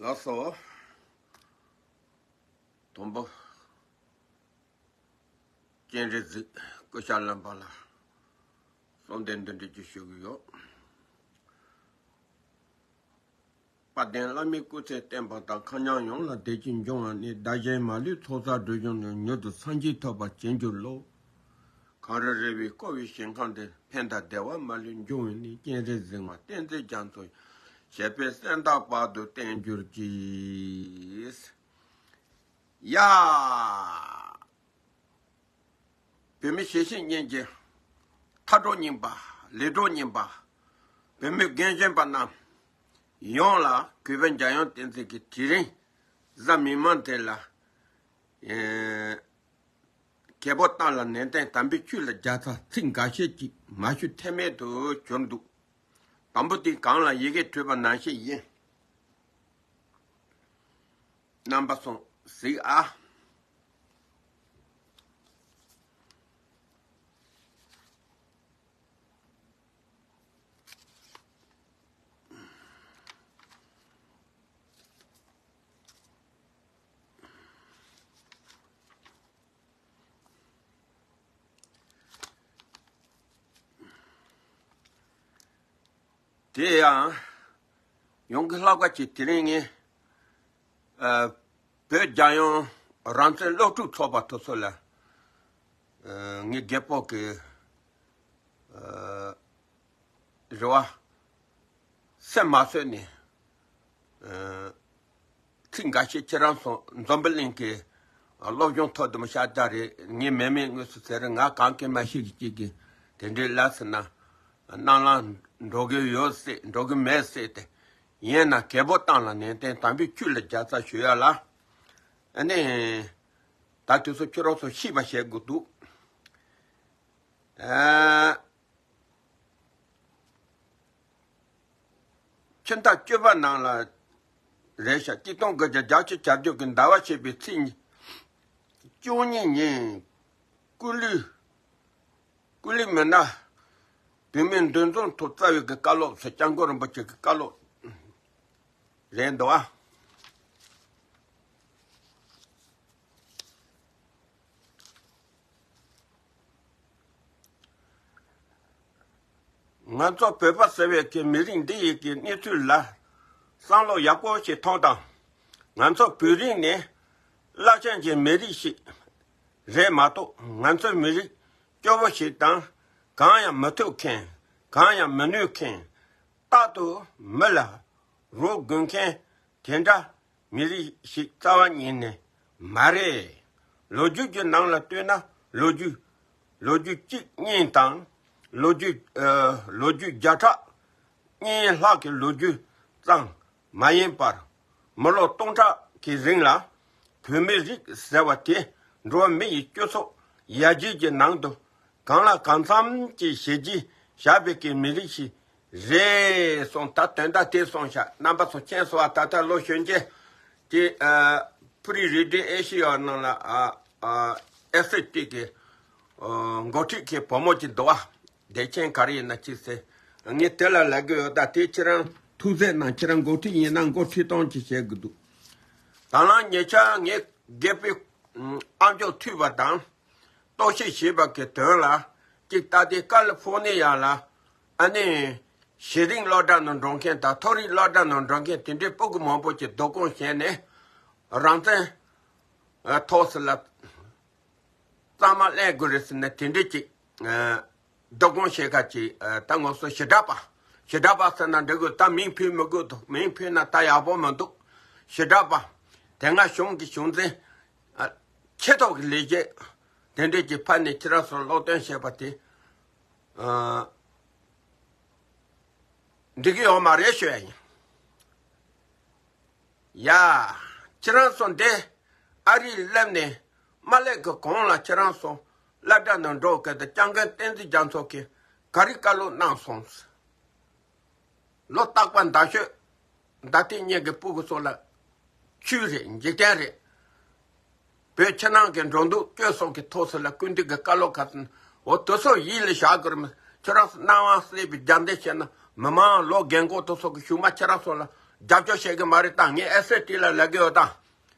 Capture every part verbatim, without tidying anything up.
ལགས་སོ། དང་པོ། སྤྱན་རས་གཟིགས་སྐུ་ཤ་ལམ་པ་ལ་གསོལ་འདེབས་འདི་འདྲ་ཅིག་ཞུ་གི་ཡོད། དཔལ་ལྡན་བླ་མའི་སྐུ་ཚེ་བརྟན་པ་དང་། མཁའ་མཉམ་ཡོངས་ལ་བདེ་སྐྱིད་འབྱུང་བ་ནས། བདག་གཞན་མ་ལུས་ཚོགས་བསགས་སྒྲིབ་སྦྱོང་ནས། མྱུར་དུ་སངས་རྒྱས་ཐོབ་པར་བྱིན་གྱུར་ལོ། གངས་རི་ར་བས་བསྐོར་བའི་ཞིང་ཁམས་འདིར། ཕན་དང་བདེ་བ་མ་ལུས་འབྱུང་བའི་གནས། སྤྱན་རས་གཟིགས་དབང་བསྟན་འཛིན་རྒྱ་མཚོ་ཡི། ཞབས་པད་སྲིད་མཐའི་བར་དུ་བརྟན་གྱུར་ཅིག། ཡ། བོད་མི་གཞིས་བྱེས་གཉིས་ཀྱི་མཐའ་གྲོགས་རྙིང་པ། ལས་གྲོགས་རྙིང་པ། བོད་མི་རྒན་གཞོན་པ་རྣམས་ཡོངས་ལ་གུས་པས་འཇམ་དབྱངས་བསྟན་འཛིན་གྱི་དེ་རིང་གཟའ་མིག་དམར་དེ་ལ། ཨེ། རྒྱལ་པོ་གཏམ་ལ་ནན་ཏན། དམ་པའི་ཆོས་ལ་རྒྱལ་ཚབ། ཚིག་འགའ་ཤས་ཅིག་མ་ཞུ་ཐབས་མེད་དུ་གྱུར་འདུག། དང་པོ་དེ་གང་ལ་ཡི་གེ་བྲིས་པ་ནང་བཞིན་ཡིན། རྣམ་པ་ཚོ་གཟིགས་ཨ། དེ་ཡང་ཡོང་གི་ལྷག་པ་ཅིག་དེ་རིང་ངས་ཨ། བོད་རྒྱལ་ཡོངས་རང་བཙན་སློབ་ཕྲུག་ཚོགས་པ་དེ་ཚོ་ལ། ཨ། ངའི་རྒད་པོ་གི་ཨ། རེ་བ་སེམས་མ་བཟོད་ནས། ཨ། ཚིག་འགའ་ཤས་ཁྱེད་རང་ཚོ་འཛམ་བུ་གླིང་གི་སློབ་སྦྱོང་ཐོག་དུ་མ་ཤར་རྒྱག་རེད། ངས་མེད་མེད་དངོས་སུ་ཟེར། ང་གང་གི་མ་ཤེས་ཀྱི་ཅིག་གི་དེ་འདྲའི་ལབ་ཟེར་ན། སྣང་ལ་འགྲོ་གི་ཡོད་སྲིད། འགྲོ་གི་མེད་སྲིད་དེ། ཡིན་ན་རྒད་པོ་གཏམ་ལ་ནན་ཏན། དམ་པའི་ཆོས་ལ་རྒྱལ་ཚབ་ཞུ་ཡ་ལ། ཨ་ནི། ད་དུས་སུ་ཁྱོད་རང་ཚོ་ཤེས་པ་བྱེད་དགོས་འདུག། ཨ། ཕྱི་ཟླ་བཅུ་པ་ནང་ལ་རེད་ཤག། གཅིག་སྟོང་དགུ་བརྒྱ་བརྒྱད་ཅུ་གྱ་བརྒྱད་ཀྱི་ཟླ་བ་བྱས་པའི་ཚེས་བཅུ་གཉིས་ཉིན། སྐུ་ལུས། སྐུ་ལུས་མིན་ན། བོད་མིའི་འདུ་འཛོམས་ཐོག་རྩ་བའི་གི་བཀའ་སློབ་ཟེར། སྐྱབས་མགོན་རིན་པོ་ཆེ་གི་བཀའ་སློབ་རེད་འདུག་ཨ། ང་ཚོ་བོད་པ་ཟེར་བའི་གི་མི་རིགས་འདི་ཡི་གི་གནས་ཚུལ་ལ་བསམ་བློ་ཡག་པོ་ཞིག་ཐོངས་དང་། ང་ཚོ་བོད་རིགས་ནི་རླབས་ཆེན་གྱི་མི་རིགས་ཤིག་རེད་མ་གཏོགས། ང་ཚོའི་མི་རིགས་སྐྱོ་བོ་ཞིག་དང་། གང་ཡང་མི་ཐུབ་མཁན། གང་ཡང་མི་ནུས་མཁན། རྟག་ཏུ་མི་ལ་རོ་རྒུད་མཁན་དེ་འདྲ་མི་རིགས་ཤིག་རྩ་བ་ཉིད་ནས་མ་རེད། ལོ་རྒྱུས་ཀྱི་ནང་ལ་ལྟོས་ན། ལོ་རྒྱུས། ལོ་རྒྱུས་གཅིག་གཉིས་དང་། ལོ་རྒྱུས། ཨ། ལོ་རྒྱུས་བརྒྱ་ཕྲག་གཉིས་ལྷག་གི་ལོ་རྒྱུས་ཙམ་མ་ཡིན་པར། མི་ལོ་སྟོང་ཕྲག་གི་རིང་ལ་བོད་མི་རིགས་ཟེར་བ་དེ་འགྲོ་བ་མི་ཡི་སྤྱི་ཚོགས་ཡར་རྒྱས་ཀྱི་ནང་དུ་གང་ལ་གང་འཚམ་གྱི་བྱས་རྗེས་བཞག་པའི་གི་མི་རིགས་ཤིག་རེད་གསུངས། ད་དོན་དག་དེ་གསུངས་ཤག། རྣམ་པ་ཚོ་མཁྱེན་སོང་བ། ད་ལྟ་ལོ་གཞོན་སྐྱེས་དེ། ཨ། ཕུ་རི་རི་ཌི་ཨེ་ཤི་ཡ་ནང་ལ། ཨ། ཨ། ཨེ་སི་ཊི་གི། ཨ། འགོ་ཁྲིད་ཀྱི་བུ་མོ་ཅིག་འདུག་བ། དེ་མཁྱེན། ག་རེ་ཡིན་ན་ཅིག་ཟེར། ངས་དེ་ལ་ལབ་གི་ཡོད། ད་དེ་ཁྱེད་རང་ཐུགས་རྗེ་གནང་། ཁྱེད་རང་འགོ་ཁྲིད་ཡིན་ན་འགོ་ཁྲིད་སྟངས་ཅིག་བྱེད་དགོས་འདུག། ད་ལན་ཉེ་ཆར་ངའི་རྒད་པོའི་ཨམ་ཅོག་ཐོས་པ་དང་། རྟོག་ཞིབ་བྱས་པ་གི་དོན་ལ། གཅིག་ད་ལྟའི་ཀ་ལི་ཧྥོ་ནི་ཡ་ལ། ཨ་ནི། གཞི་རིམ་སློབ་གྲྭ་ནང་འགྲོ་མཁན་དང་མཐོ་རིམ་སློབ་གྲྭ་ནང་འགྲོ་མཁན་དེ་འདྲའི་སྤུ་གུ་མང་པོ་ཅིག་བསྡུ་སྐོང་བྱས་ནས། རང་བཙན་ཐོག་སུ་ལ་གཙང་མ་ལེན་དགོས་རེད་ཟེར་ནས་དེ་འདྲའི་ཅིག་བསྡུ་སྐོང་བྱེད་ཁ་ཅིག། ད་ང་ཚོ་ཞི་དྲག་པ། ཞི་དྲག་པ་ཟེར་ན་འགྲིག་གི། ད་མིང་ཕུད་མི་དགོས་འདུག། མིང་ཕུད་ན་ད་ཡག་པོ་མི་འདུག། ཞི་དྲག་པ། དེ་སྔ་གཞུང་གི་གཞུང་འཛིན། ཆེ་ཐོག་གི་ལས་བྱེད་དེ་འདྲས་ཀྱི་ཕ་ནས་ཁྱེད་རང་ཚོར་སློབ་སྟོན་བྱས་པ་དེ། ཨ། འགྲིག་གི་ཡོད་མ་རེད་ཞུ་ཡ་ཡིན། ཡ། ཁྱེད་རང་ཚོ་འདི་ཨ་རིར་སླེབས་ནས་མ་སླེབས་ཀྱི་གོང་ལ་ཁྱེད་རང་ཚོ་སློབ་གྲྭ་ནང་འགྲོ་སྐད་དུ་སྐྱབས་མགོན་བསྟན་འཛིན་རྒྱ་མཚོ་གིས་ག་རེ་བཀའ་སློབ་གནང་སོང་། ལོ་རྟག་པར་མདའ་གཞུ། མདའ་ཐེངས་གཉིས་ཀྱི་སྤུ་གུ་ཚོ་ལ་ཆོས་རེད། འཇིག་རྟེན་རེད། བོད་ཕྱི་ནང་གི་འགྲོ་འདུག་སྤྱོད་སོགས་ཀྱི་ཐོག་སུ་ལ་སྐུལ་འདེད་ཀྱི་བཀའ་སློབ་ཁ་སང་འོ་དེ་ཚོ་ཡིད་ལ་བཞག་དགོས་རེད། མི་ཁྱེད་རང་ཚོ་སྣང་བ་གསལ་བའི་རྒྱབ་འདེགས་བྱས་ན། མི་མང་ལོ་རྒན་གོག་དེ་ཚོ་གི་གཞུག་མ་ཁྱེད་རང་ཚོ་ལ་ རྒྱབ་སྐྱོར་བྱེད་གི་མ་རེད་དང་། ངས་ཨེ་སི་ཨེ་ཊི་ལ་ལབ་གི་ཡོད་དང་།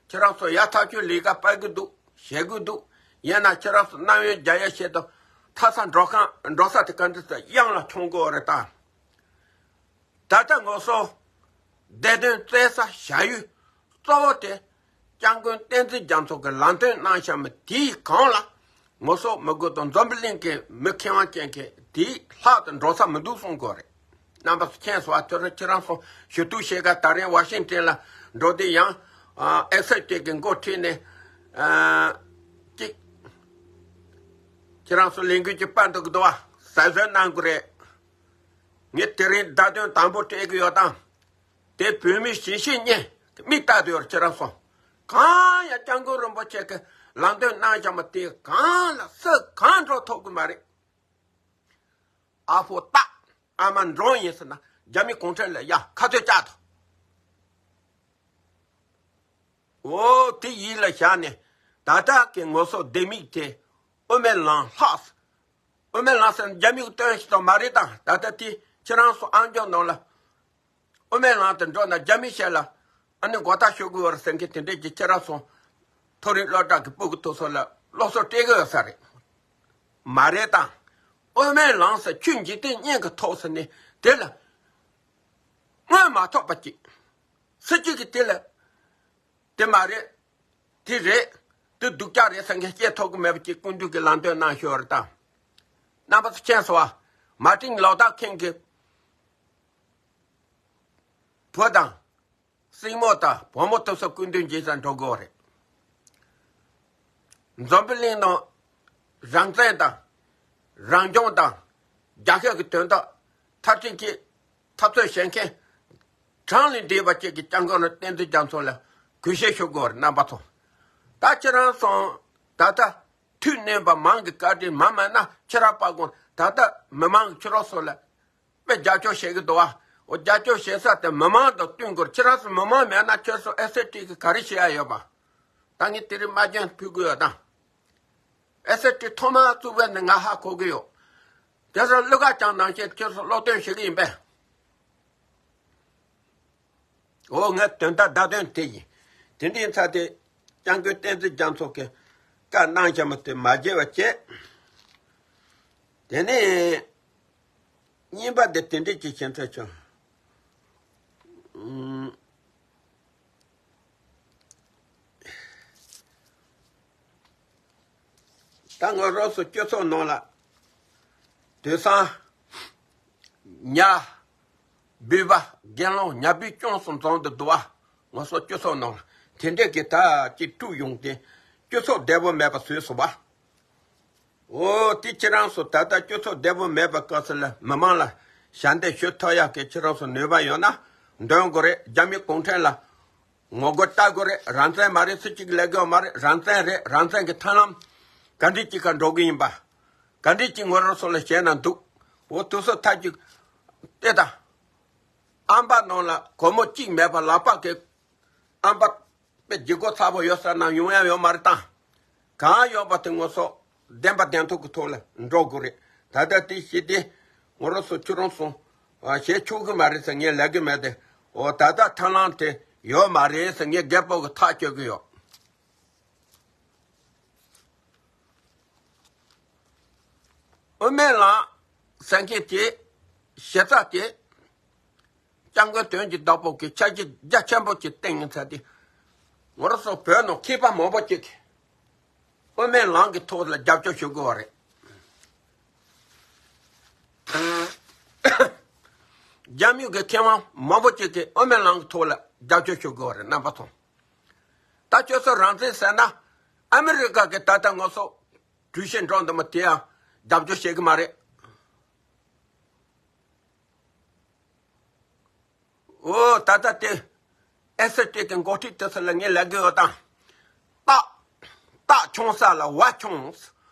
ཁྱེད་རང་ཚོ་ཡག་ཐག་ཆོད་ལས་ཀ་སྤེལ་གི་འདུག་བྱེད་གི་འདུག་ཡིན་ན་ཁྱེད་རང་ཚོ་རྣམ་གཡེང་རྒྱག་ཡ་བྱེད་དུ་ཐ་ས་འགྲོ་ཁང་འགྲོ་ས་དེ་ག་འདྲ་ས་གཡང་ལ་མཆོང་གི་ཡོད་རེད་དང་། ད་ལྟ་ང་ཚོ་བདེ་དོན་བཙལ་ས་བྱ་ཡུལ་གཙོ་བོ་དེ་སྐྱབས་མགོན་བསྟན་འཛིན་རྒྱ་མཚོ་གི་ལམ་སྟོན་གནང་བཞག་མི་དེའི་སྒང་ལ་ང་ཚོ་མི་དགོས་དང་འཛམ་བུ་གླིང་གི་མི་མཁས་དབང་ཅན་གྱི་དེའི་ལྷག་ཏུ་འགྲོ་ས་མི་འདུག་གསུང་དགོས་རེད། རྣམ་པ་ཚོ་མཁྱེན་སོང་ཨ། ཁྱོད་རང་ཁྱེད་རང་ཚོ་ཞུ་གཏུག་བྱེད་ག་ད་རིང་ཝ་ཤིང་ཊོན་ལ་འགྲོ་དུས་ཡང་ཨ་ཨེ་སི་ཨེ་ཊི་གི་འགོ་ཁྲིད་ནས་ཨ་ཅིག་ཁྱེད་རང་ཚོ་ལས་འགུལ་གྱི་པར་འདུག་གི་འདུག་ཨ། ཟ་ཟོས་གནང་དགོས་རེད། ངས་དེ་རིང་བརྡ་དོན་དང་པོ་སྤྲད་གི་ཡོད་དང་། དེ་བོད་མི་གཞིས་བྱེས་གཉིས་མིག་ལྟ་དུ་ཡོད་ཁྱེད་རང་ཚོ། གང་ཡང་སྐྱབས་མགོན་རིན་པོ་ཆེ་གི་ལམ་སྟོན་གནང་བཞག་མ་དེ་གང་ལ་སུ་གང་འགྲོ་ཐུབ་གི་མ་རེད། ཨ་ཕོ་སྟག་ཨ་མ་འབྲོང་ཡིན་ཟེར་ན་རྒྱ་མི་གུང་ཁྲན་ལ་ཡ་ཁ་ཚོད་བཅག་ཐུབ། འོ་དེ་ཡིད་ལ་བཞག་ནས་ད་ལྟ་གི་ངོ་སོ་ལྡེ་མིག་དེ་དབུ་མའི་ལམ་ལྷག་དབུ་མའི་ལམ་ཟེར་རྒྱ་མིས་བཏོན་ཞིག་དང་མ་རེད་དང་། ད་ལྟ་དེ་ཁྱེད་རང་ཚོ་ཨང་ཅོག་ནང་ལ་དབུ་མའི་ལམ་དུ་འགྲོ་ན་རྒྱ་མི་ཞལ་ལ་ཨ་ནི་མགོ་ཐག་ཤོར་དགོས་བར་ཟེར་མཁན་དེ་འདྲས་ཀྱི་ཁྱེད་རང་ཚོ་མཐོ་རིམ་སློབ་གྲྭ་གི་སྤུ་གུ་དེ་ཚོ་ལ་སློབ་གསོ་སྤྲད་གི་ཡོད་ས་རེད། མ་རེད་དང་། དབུ་མའི་ལམ་ཟེར་ཆོས་འཇིག་རྟེན་གཉིས་ཀྱི་ཐོག་ཟེར་ནས་དེ་ལ་སྔོན་མ་ཐོགས་པ་ཅིག་སུ་གཅིག་གིས་དེ་ལ་དེ་མ་རེད། དེ་རེད། དེ་སྡུག་ཅག་རེད་ཟེར་མཁན་སྐྱེ་ཐུབ་ཀྱི་མེད་པ་ཅིག་སྐུ་མདུན་གྱི་ལམ་སྟོན་གནང་ཤོར་བ་རེད་དང་། རྣམ་པ་ཚོ་མཁྱེན་སོང་ཨ། མར་ཊིན་ལོ་ཐར་ཁིང་གི་བུ་དང་སྲིང་མོ་དང་བུ་མོ་དེ་ཚོ་སྐུ་མདུན་རྗེས་ས་འགྲོ་དགོས་རེད། འཛམ་བུ་གླིང་ནང་རང་བཙན་དང་རང་སྐྱོང་དང་རྒྱལ་ཁབ་ཀྱི་དོན་དག་མཐར་ཕྱིན་གྱི་འཐབ་རྩོད་བྱེད་མཁན་གྲངས་ལས་འདས་པ་ཅིག་གི་སྐྱབས་མགོན་བསྟན་འཛིན་རྒྱ་མཚོ་ལ་གུས་ཞབས་ཞུ་དགོས་རེད། རྣམ་པ་ཚོ། ད་ཁྱེད་རང་ཚོ་ད་ལྟ་དུས་ནན་པ་མང་གི་བཀའ་དྲིན་མ་མེད་ན་ཁྱེད་རང་པ་དགོངས་ད་ལྟ་མི་མང་གི་ཁྱེད་རང་ཚོ་ལ་དཔེ་རྒྱབ་སྐྱོར་བྱེད་གི་འདུག་ཨ། འོ་རྒྱབ་སྐྱོར་བྱེད་ས་དེ་མི་མང་དང་བསྟུན་དགོས། ཁྱེད་རང་ཚོ་མི་མང་མེད་ན་ཁྱེད་ཚོ་ཨེ་སི་ཨེ་ཊི་གི་ག་རེ་བྱེད་ཡ་ཡོད་པ། ད་ངས་དེ་རིང་མ་རྒྱན་ཕུལ་གི་ཡོད་དང་། ཨེ་སི་ཨེ་ཊི་ཐོག་མར་བཙུགས་པ་ནས་ང་ཧ་གོ་གི་ཡོད། དེ་ཚོ་ཀླུ་མཁར་བྱམས་ནང་བཞིན་ཁྱེད་ཚོ་སློབ་སྟོན་བྱེད་གི་ཡིན་པས། འོ་ངས་དོན་དག་བརྡ་དོན་དེ་ཡིན། དེ་འདྲའི་ཚ་དེ་སྐྱབས་མགོན་བསྟན་འཛིན་རྒྱ་མཚོ་གི་བཀའ་གནང་བྱ་མ་དེ་མ་བརྗེད་པ་བྱས། དེ་ནས་གཉིས་པ་དེ་དེ་འདྲའི་ཅིག་བྱེད་ཚོད་བྱུང་། ད་ང་རང་ཚོ་སྤྱི་ཚོགས་ནང་ལ་དུས་སང་ཉ་སྦུལ་པ་དགེ་སློང་ཉ་སྦུལ་ཅུང་སུ་འཛོམས་དུ་འདུག་བ། ང་ཚོ་སྤྱི་ཚོགས་ནང་ལ་དེ་འདྲས་ཀྱི་ད་ཅིག་དཀྲུག་ཡོང་སྟེ་སྤྱི་ཚོགས་བདེ་པོ་མེད་པ་བཟོས་སོང་བ། འོ་དེ་ཁྱེད་རང་ཚོ་ད་ལྟ་སྤྱི་ཚོགས་བདེ་པོ་མེད་པ་སྐབས་སུ་ལ་མི་མང་ལ་ཞབས་འདེགས་ཞུ་ཐུབ་ཡག་གི་ཁྱེད་རང་ཚོ་ནུས་པ་ཡོད་ན་འདོན་དགོས་རེད། རྒྱ་མི་གུང་ཁྲན་ལ་ངོ་རྒོལ་ལྟ་དགོས་རེད། རང་བཙན་མ་རེད། སུ་གཅིག་ལས་དགོས་མ་རེད། རང་བཙན་རེད། རང་བཙན་གྱི་ཐབས་ལམ་ག་འདྲས་ཅིག་ག་འགྲོ་གི་ཡིན་པ། ག་འདྲས་ཅིག་ངོ་རང་སོ་ལ་བྱས་ན་འདུག་འོ་དུ་སོ་ཐག་ཅིག་ལྟོས་དང་། ཨམ་པ་ནང་ལ་སྒོར་མོ་གཅིག་མེད་པ་ལག་པ་གི་ཨམ་པ་དཔེ་ལྗིད་ཁོག་ཚ་པོ་ཡོད་ས་ན་ཡོང་ཡ་ཡོད་མ་རེད་དང་། གང་ཡོད་པ་དེ་ངོ་སོ་བདེན་པ་བདེན་ཐུག་གི་ཐོག་ལ་འགྲོ་དགོས་རེད། ད་ལྟ་དེ་ཤི་དེ་ངོ་རང་སོ་ཁྱོད་རང་སོང་བྱེད་ཆོག་གི་མ་རེད་ཟེར་ངས་ལབ་གི་མེད་དེ། འོ་ད་ལྟ་ཐབས་ལམ་དེ་ཡོད་མ་རེད་ཟེར་ངས་རྒད་པོ་གི་ཐག་གཅོད་གི་ཡོད། དབུ་མའི་ལམ་ཟེར་མཁན་དེ་ཞེ་ས་དེ་སྐྱབས་མགོན་དོན་གྱི་བདག་པོ་གི་ཆ་རྐྱེན་རྒྱ་ཆེན་པོ་ཅིག་བསྟན་ཡིན་ཚ་དེ། ང་རང་ཚོ་བོད་ནང་མཁས་པ་མང་པོ་ཅིག་གིས་དབུ་མའི་ལམ་གྱི་ཐོག་ལ་རྒྱབ་སྐྱོར་ཞུ་དགོས་པ་རེད། རྒྱ་མི་གི་མཁས་དབང་མང་པོ་ཅིག་གིས་དབུ་མའི་ལམ་གྱི་ཐོག་ལ་རྒྱབ་སྐྱོར་ཞུ་དགོས་པ་རེད། རྣམ་པ་ཚོ། ད་ཁྱོད་ཚོ་རང་བཙན་ཟེར་ན་ཨ་མི་རི་ཀ་གི་ད་ལྟ་ང་ཚོ་གྲོས་གཞི་འགྲོ་འདུག་མ་དེ་ཡང་རྒྱབ་སྐྱོར་བྱེད་གི་མ་རེད། འོ་ད་ལྟ་དེ་ཨེ་སི་ཨེ་ཊི་གི་འགོ་ཁྲིད་དེ་ཚོ་ལ་ངས་ལབ་གི་ཡོད་དང་། སྟག་སྟག་ཆུང་ས་ལ་ཝ་ཆུང་།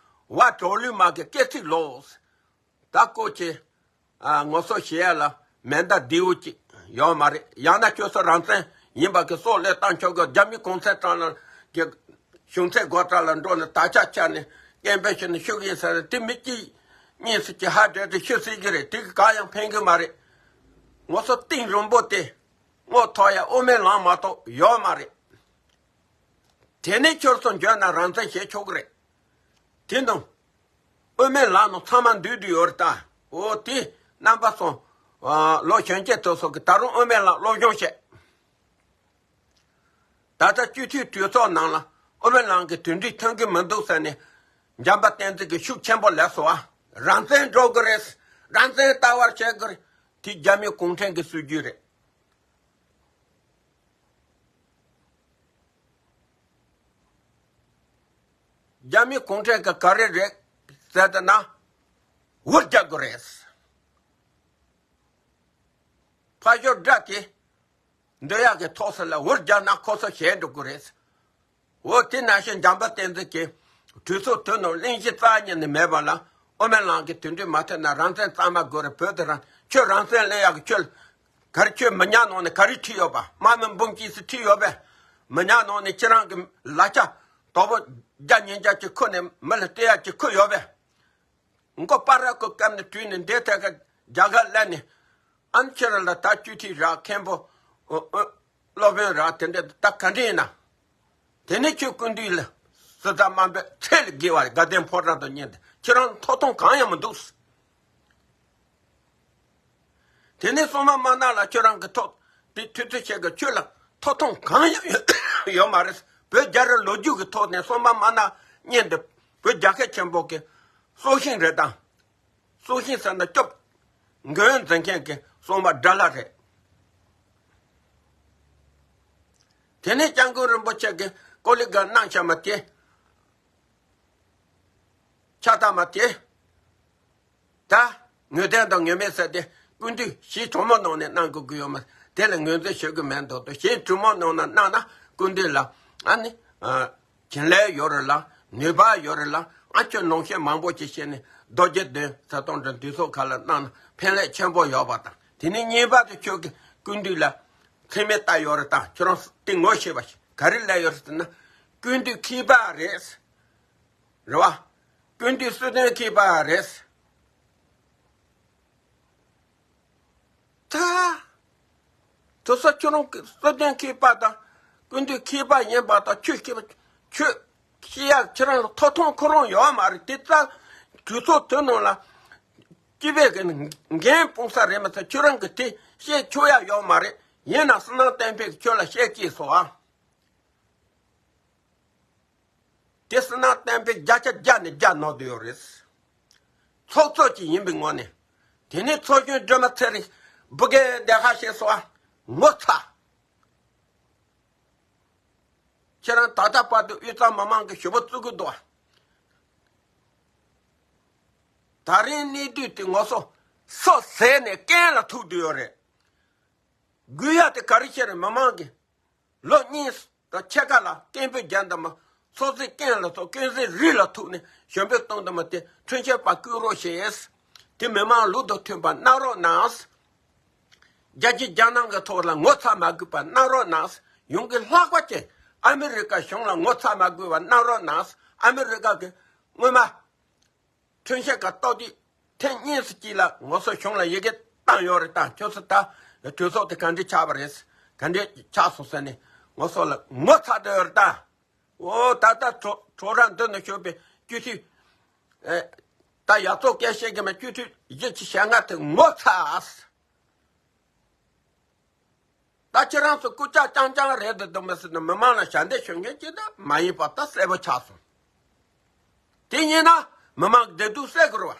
ཝ་གྲོག་ལུས་མ་གི་སྐེ་ཚིག་ལོག་ད་ཀོ་ཆེ། ཨ་ངོ་སོ་ཤེས་ཡ་ལ་མེ་མདའ་ལྡེའུ་གཅིག་ཡོད་མ་རེད། ཡང་ན་ཁྱོད་ཚོ་རང་བཙན་ཡིན་པ་གི་སྲོག་བློས་བཏང་ཆོག་གི། རྒྱ་མི་གུང་ཚན་ཀྲང་ལ་གི་གཞུང་ཚད་སྒོ་གྲལ་ལ་འགྲོ་ནས་དར་ཆ་འཕྱར་ནས་སྐད་འབོད་བྱས་ནས་ཤི་གི་ཡིན་ཟེར་རེད། དེ་མི་གཅིག་གཉིས་སུ་གཅིག་ཧ་བྲེལ་ཏེ་ཤི་སྲིད་ཀྱི་རེད། དེ་གི་གང་ཡང་ཕན་གི་མ་རེད། ངོ་སོ་གཏིང་རིང་པོ་དེ་ རྔོ་ཐོག་ཡ་དབུ་མའི་ལམ་མ་གཏོགས་ཡོད་མ་རེད། དེ་ནས་ཁྱོད་ཚོ་འཇོན་ན་རང་བཙན་བྱེད་ཆོག་གི་རེད། དེ་དང་། དབུ་མའི་ལམ་ནང་ཚང་མ་འདུས་འདུས་ཡོད་རེད་ད། འོ་དེ་རྣམ་པ་ཚོ། ཨ། ལོ་གཞོན་སྐྱེས་དེ་ཚོ་གི་ད་རུང་དབུ་མའི་ལམ་སློབ་སྦྱོང་བྱེད། ད་ལྟ་སྤྱི་འཐུས་གྲོས་ཚོགས་ནང་ལ་དབུ་མའི་ལམ་གྱི་དོན་འགྲིག་ཐོན་གྱི་མི་འདུག་ཟེར་ནས། འཇམ་དཔལ་བསྟན་འཛིན་གྱིས་ཤུགས་ཆེན་པོ་སླེབས་སོང་བ། རང་བཙན་འགྲོ་གི་རེད། རང་བཙན་ལྟ་བར་བྱེད་དགོས་རེད། དེ་རྒྱ་མི་གུང་ཁྲན་གྱི་སྲིད་ཇུས་རེད། རྒྱ་མི་གུང་ཁྲན་གྱི་ག་རེ་རེད་ཟེར་ད་ན། འུར་རྒྱག་དགོས་རེད། ཕ་ཤོར་དགྲ་དེ་འདོད་ཡག་གི་ཐོག་ས་ལ་འུར་རྒྱག་ན་ཁོ་ཚོ་ཞེད་འགྲོ་གི་རེད། འོ་དེ་ནང་བཞིན་འཇམ་དཔལ་བསྟན་འཛིན་གྱིས་གྲོས་ཚོགས་དོན་ནང་གླེང་གཞི་རྩ་ཉིད་ནས་མེད་པ་ལ། དབུ་མའི་ལམ་གྱི་དོན་འགྲིག་མ་ཐོན་ན་རང་བཙན་གཙང་མ་དགོས་རེད། བོད་དེ་རང་། ཁྱོད་རང་བཙན་གླེང་ཡག་གི་ཁྱོད་ག་རེ། ཁྱོད་མི་ཉག་ནང་ནས་ག་རེ་ཁྲིད་ཡོད་པ། དམག་མི་འབུམ་གཅིག་ཙམ་ཁྲིད་ཡོད་པས། མི་ཉག་ནང་ནས་ཁྱེད་རང་གི་ལག་ཆ་དོ་པོ་བརྒྱ་ཉིས་བརྒྱ་ཅིག་ཁུར་ནས་མི་ལ་སྟེར་ཡག་ཅིག་ཁུར་ཡོད་པས། མགོ་པར་ར་ཁོ་བཀབ་ནས་དྲུད་ནས་འདས་ཐད་ཀ་རྒྱ་གར་སླེབས་ནས། ཨ་ནི་ཁྱེད་རང་ལ་ད་སྤྱི་འཐུས་རག་མཁན་པོ། ཨ། ཨ། སློབ་དཔོན་རག་དེ་འདྲ་ད་ག་འདྲ་ཡིན་ན། དེ་ནས་ཁྱོད་སྐུ་མདུན་ལ་སི་ཏཱ་དམར་པོའི་ཚད་ལས་བརྒལ་བ་རེད། དགའ་ལྡན་ཕོ་བྲང་དུ་བསྙེན་ཏེ་ཁྱེད་རང་ཐོབ་ཐང་གང་ཡང་མི་འདུག། དེ་ནས་སྲུང་མ་དམར་ནག་ལ་ཁྱོད་རང་གི་ཐོབ་དེ་ཐུབ་ཚོད་བྱེད་དགོས། ཁྱོད་ལ་ཐོབ་ཐང་གང་ཡང་ཡོད་མ་རེད། བོད་རྒྱལ་རབས་ལོ་རྒྱུས་ཀྱི་ཐོག་ནས་སྲུང་མ་དམར་ནག་བསྙེན་ཏེ་བོད་རྒྱལ་ཁབ་ཆེན་པོ་གི་སྲོག་ཤིང་རེད་དང་། སྲོག་ཤིང་ཟེར་ན་སྐྱོབ་འགན་འཛིན་མཁན་གྱི་སྲུང་མ་དགྲ་ལྷ་རེད། དེ་ནས་སྐྱབས་མགོན་རིན་པོ་ཆེ་གིས་ཀོ་ལི་གྷལ་གནང་བྱ་མ་དེ། ཕྱག་བཏབ་མ་དེ། ད་ངོས་ལྡན་དང་ངོས་མེད་ཟེར་ཏེ་སྐུ་མདུན་ཞི་གྲོས་མོལ་གནང་ནས་གནང་དགོས་ཀྱི་ཡོད་མ་རེད། དེ་ལ་ངོས་འཛིན་ཞུ་གི་མེད་མདོག་མདོག་ཞི་གྲོས་མོལ་གནང་ན་གནང་ན་སྐུ་མདུན་ལ་ཨ་ནི། ཨ། བྱིན་རླབས་ཡོད་རེད་ལ། ནུས་པ་ཡོད་རེད་ལ། ཨ། ཁྱོད་ལུང་བཤད་མང་པོ་ཅིག་བཤད་ནས་རྡོ་རྗེ་གདན་ཟ་སྟོང་འདྲ་འདུས་ཚོགས་ཁག་ལ་གནང་ན་ཕན་ལས་ཆེན་པོ་ཡོད་པ་དང་། དེ་ནས་གཉིས་པ་དེ་ཁྱོད་ཀྱི་སྐུ་མདུན་ལ་མཚན་སྨད་བཏགས་ཡོད་རེད་དང་། ཁྱོད་རང་དེ་ངོ་ཤེས་པ་ཞིག་ག་རེ་ལབ་ཡོད་རེད་ཟེར་ན། སྐུ་མདུན་མཁས་པ་རེད། རེད་བ། སྐུ་མདུན་སྲིད་དོན་མཁས་པ་རེད། ད། དེ་ཚོ་ཁྱོད་རང་གི་སྲིད་དོན་མཁས་པ་དང་། སྐུ་མདུན་མཁས་པ་ཡིན་པ་དང་། ཁྱོད་མཁས་པ། ཁྱོད་ཤེས་ཡག་ཁྱེད་རང་ལ་ཐོབ་ཐང་ཁོ་རང་ཡོད་མ་རེད། དེ་ཙག་གྲོས་ཚོགས་དེ་ནང་ལ་སྤྱི་པའི་གི་འགན་སྤུངས་ས་རེད་མ་ཚད་ཁྱོད་རང་གི་དེ་བཤད་ཆོག་ཡག་ཡོད་མ་རེད། ཡིན་ན་བསོད་ནམས་བསྟན་འཕེལ་གྱིས་ཁྱོད་ལ་བཤད་ཀྱིས་སོ་ཨ། དེ་བསོད་ནམས་བསྟན་འཕེལ་བརྒྱ་ཆ་བརྒྱ་ནས་བརྒྱ་ནོར་དུ་ཡོད་རེད། ཚོགས་གཙོ་ཅིག་ཡིན་པའི་ངོས་ནས། དེ་ནས་ཚོགས་གཞོན་སྒྲོལ་མ་ཚེ་རིང་བུ་གའི་བདེ་ཁ་བཤད་སོང་ཨ། ངོ་ཚ། ཁྱེད་རང་ད་ལྟ་བར་དུ་དབུས་གཙང་མི་མང་གི་ཞུ་བ་བཙུགས་ཀྱི་འདུག་ཨ། ད་རིང་གནས་དུས་དེ་ངོ་སོ་སོ་ཟས་ནས་རྐན་ལ་ཐུག་བསྡད་ཡོད་རེད། དགོས་ཡ་དེ་ག་རེ་བྱས་རེད། མི་མང་གི་ལོ་གཉིས་དང་ཕྱེད་ཀ་ལ་སྐད་འབོད་རྒྱག་འདི་མ་ཚོགས་གཙོའི་རྐན་ལ་ཐུག། རྐན་སེན་རིལ་ལ་ཐུག་ནས་ཞུ་འབོད་གཏོང་འདི་མ་དེ་ཁྲིམས་ཞིབ་པ་བསྐོ་རོགས་བྱས། དེ་མི་མང་ལུགས་དང་མཐུན་པ་གནང་རོགས་གནང་། རྒྱལ་སྤྱི་རྒྱལ་ནང་གི་ཐོག་ལ་ངོ་ཚ་མ་དགོས་པ་གནང་རོགས་གནང་། ཡོང་གི་ལྷག་པ་ཅན་ཨ་མི་རི་ཀ་གཞུང་ལ་ངོ་ཚ་མ་དགོས་པ་གནང་རོགས་གནང་། ཨ་མི་རི་ཀ་གི་སྔོན་མ། ཁྲིམས་ཞིབ་ཀ་རྟོག་དུས་ཐེངས་གཉིས་སུ་གཅིག་ལ་ངོ་སོ་གཞུང་ལ་ཡི་གེ་བཏང་ཡོད་རེད་ད། ཁྱོད་ཚོ་ད་གྲོས་ཚོགས་དེ་ག་འདྲས་ཆགས་པ་རེད། ག་འདྲས་ཆགས་སོང་ཟེར་ནས་ངོ་སོ་ལ་ངོ་ཚ་བསྡད་ཡོད་རེད་ད། འོ་ད་ལྟ་གྲོ་གྲོགས་ར་འདི་ནས་ཤོར་བའི་སྤྱི་འཐུས། ཨེ། ད་ཡག་བཙོག་སྐད་བཤད་གི་མེད། སྤྱི་འཐུས་བཞི་བཅུ་ཞེ་ལྔ་དེ་ངོ་ཚ། ད་ཁྱེད་རང་ཚོ་སྐུ་ལྕགས་རྐྱང་རྐྱང་རེད་འདུག་འདུག་མི་སྲིད་ན་མི་མང་ལ་ཞབས་འདེགས་ཞུ་མཁན་ཅིག་ད་མ་ཡིན་པ་ད་གསལ་པོ་ཆགས་སོང་། དེ་ཡིན་ན་མི་མང་གི་བདེ་སྡུག་སེལ་དགོས་རེད་བ།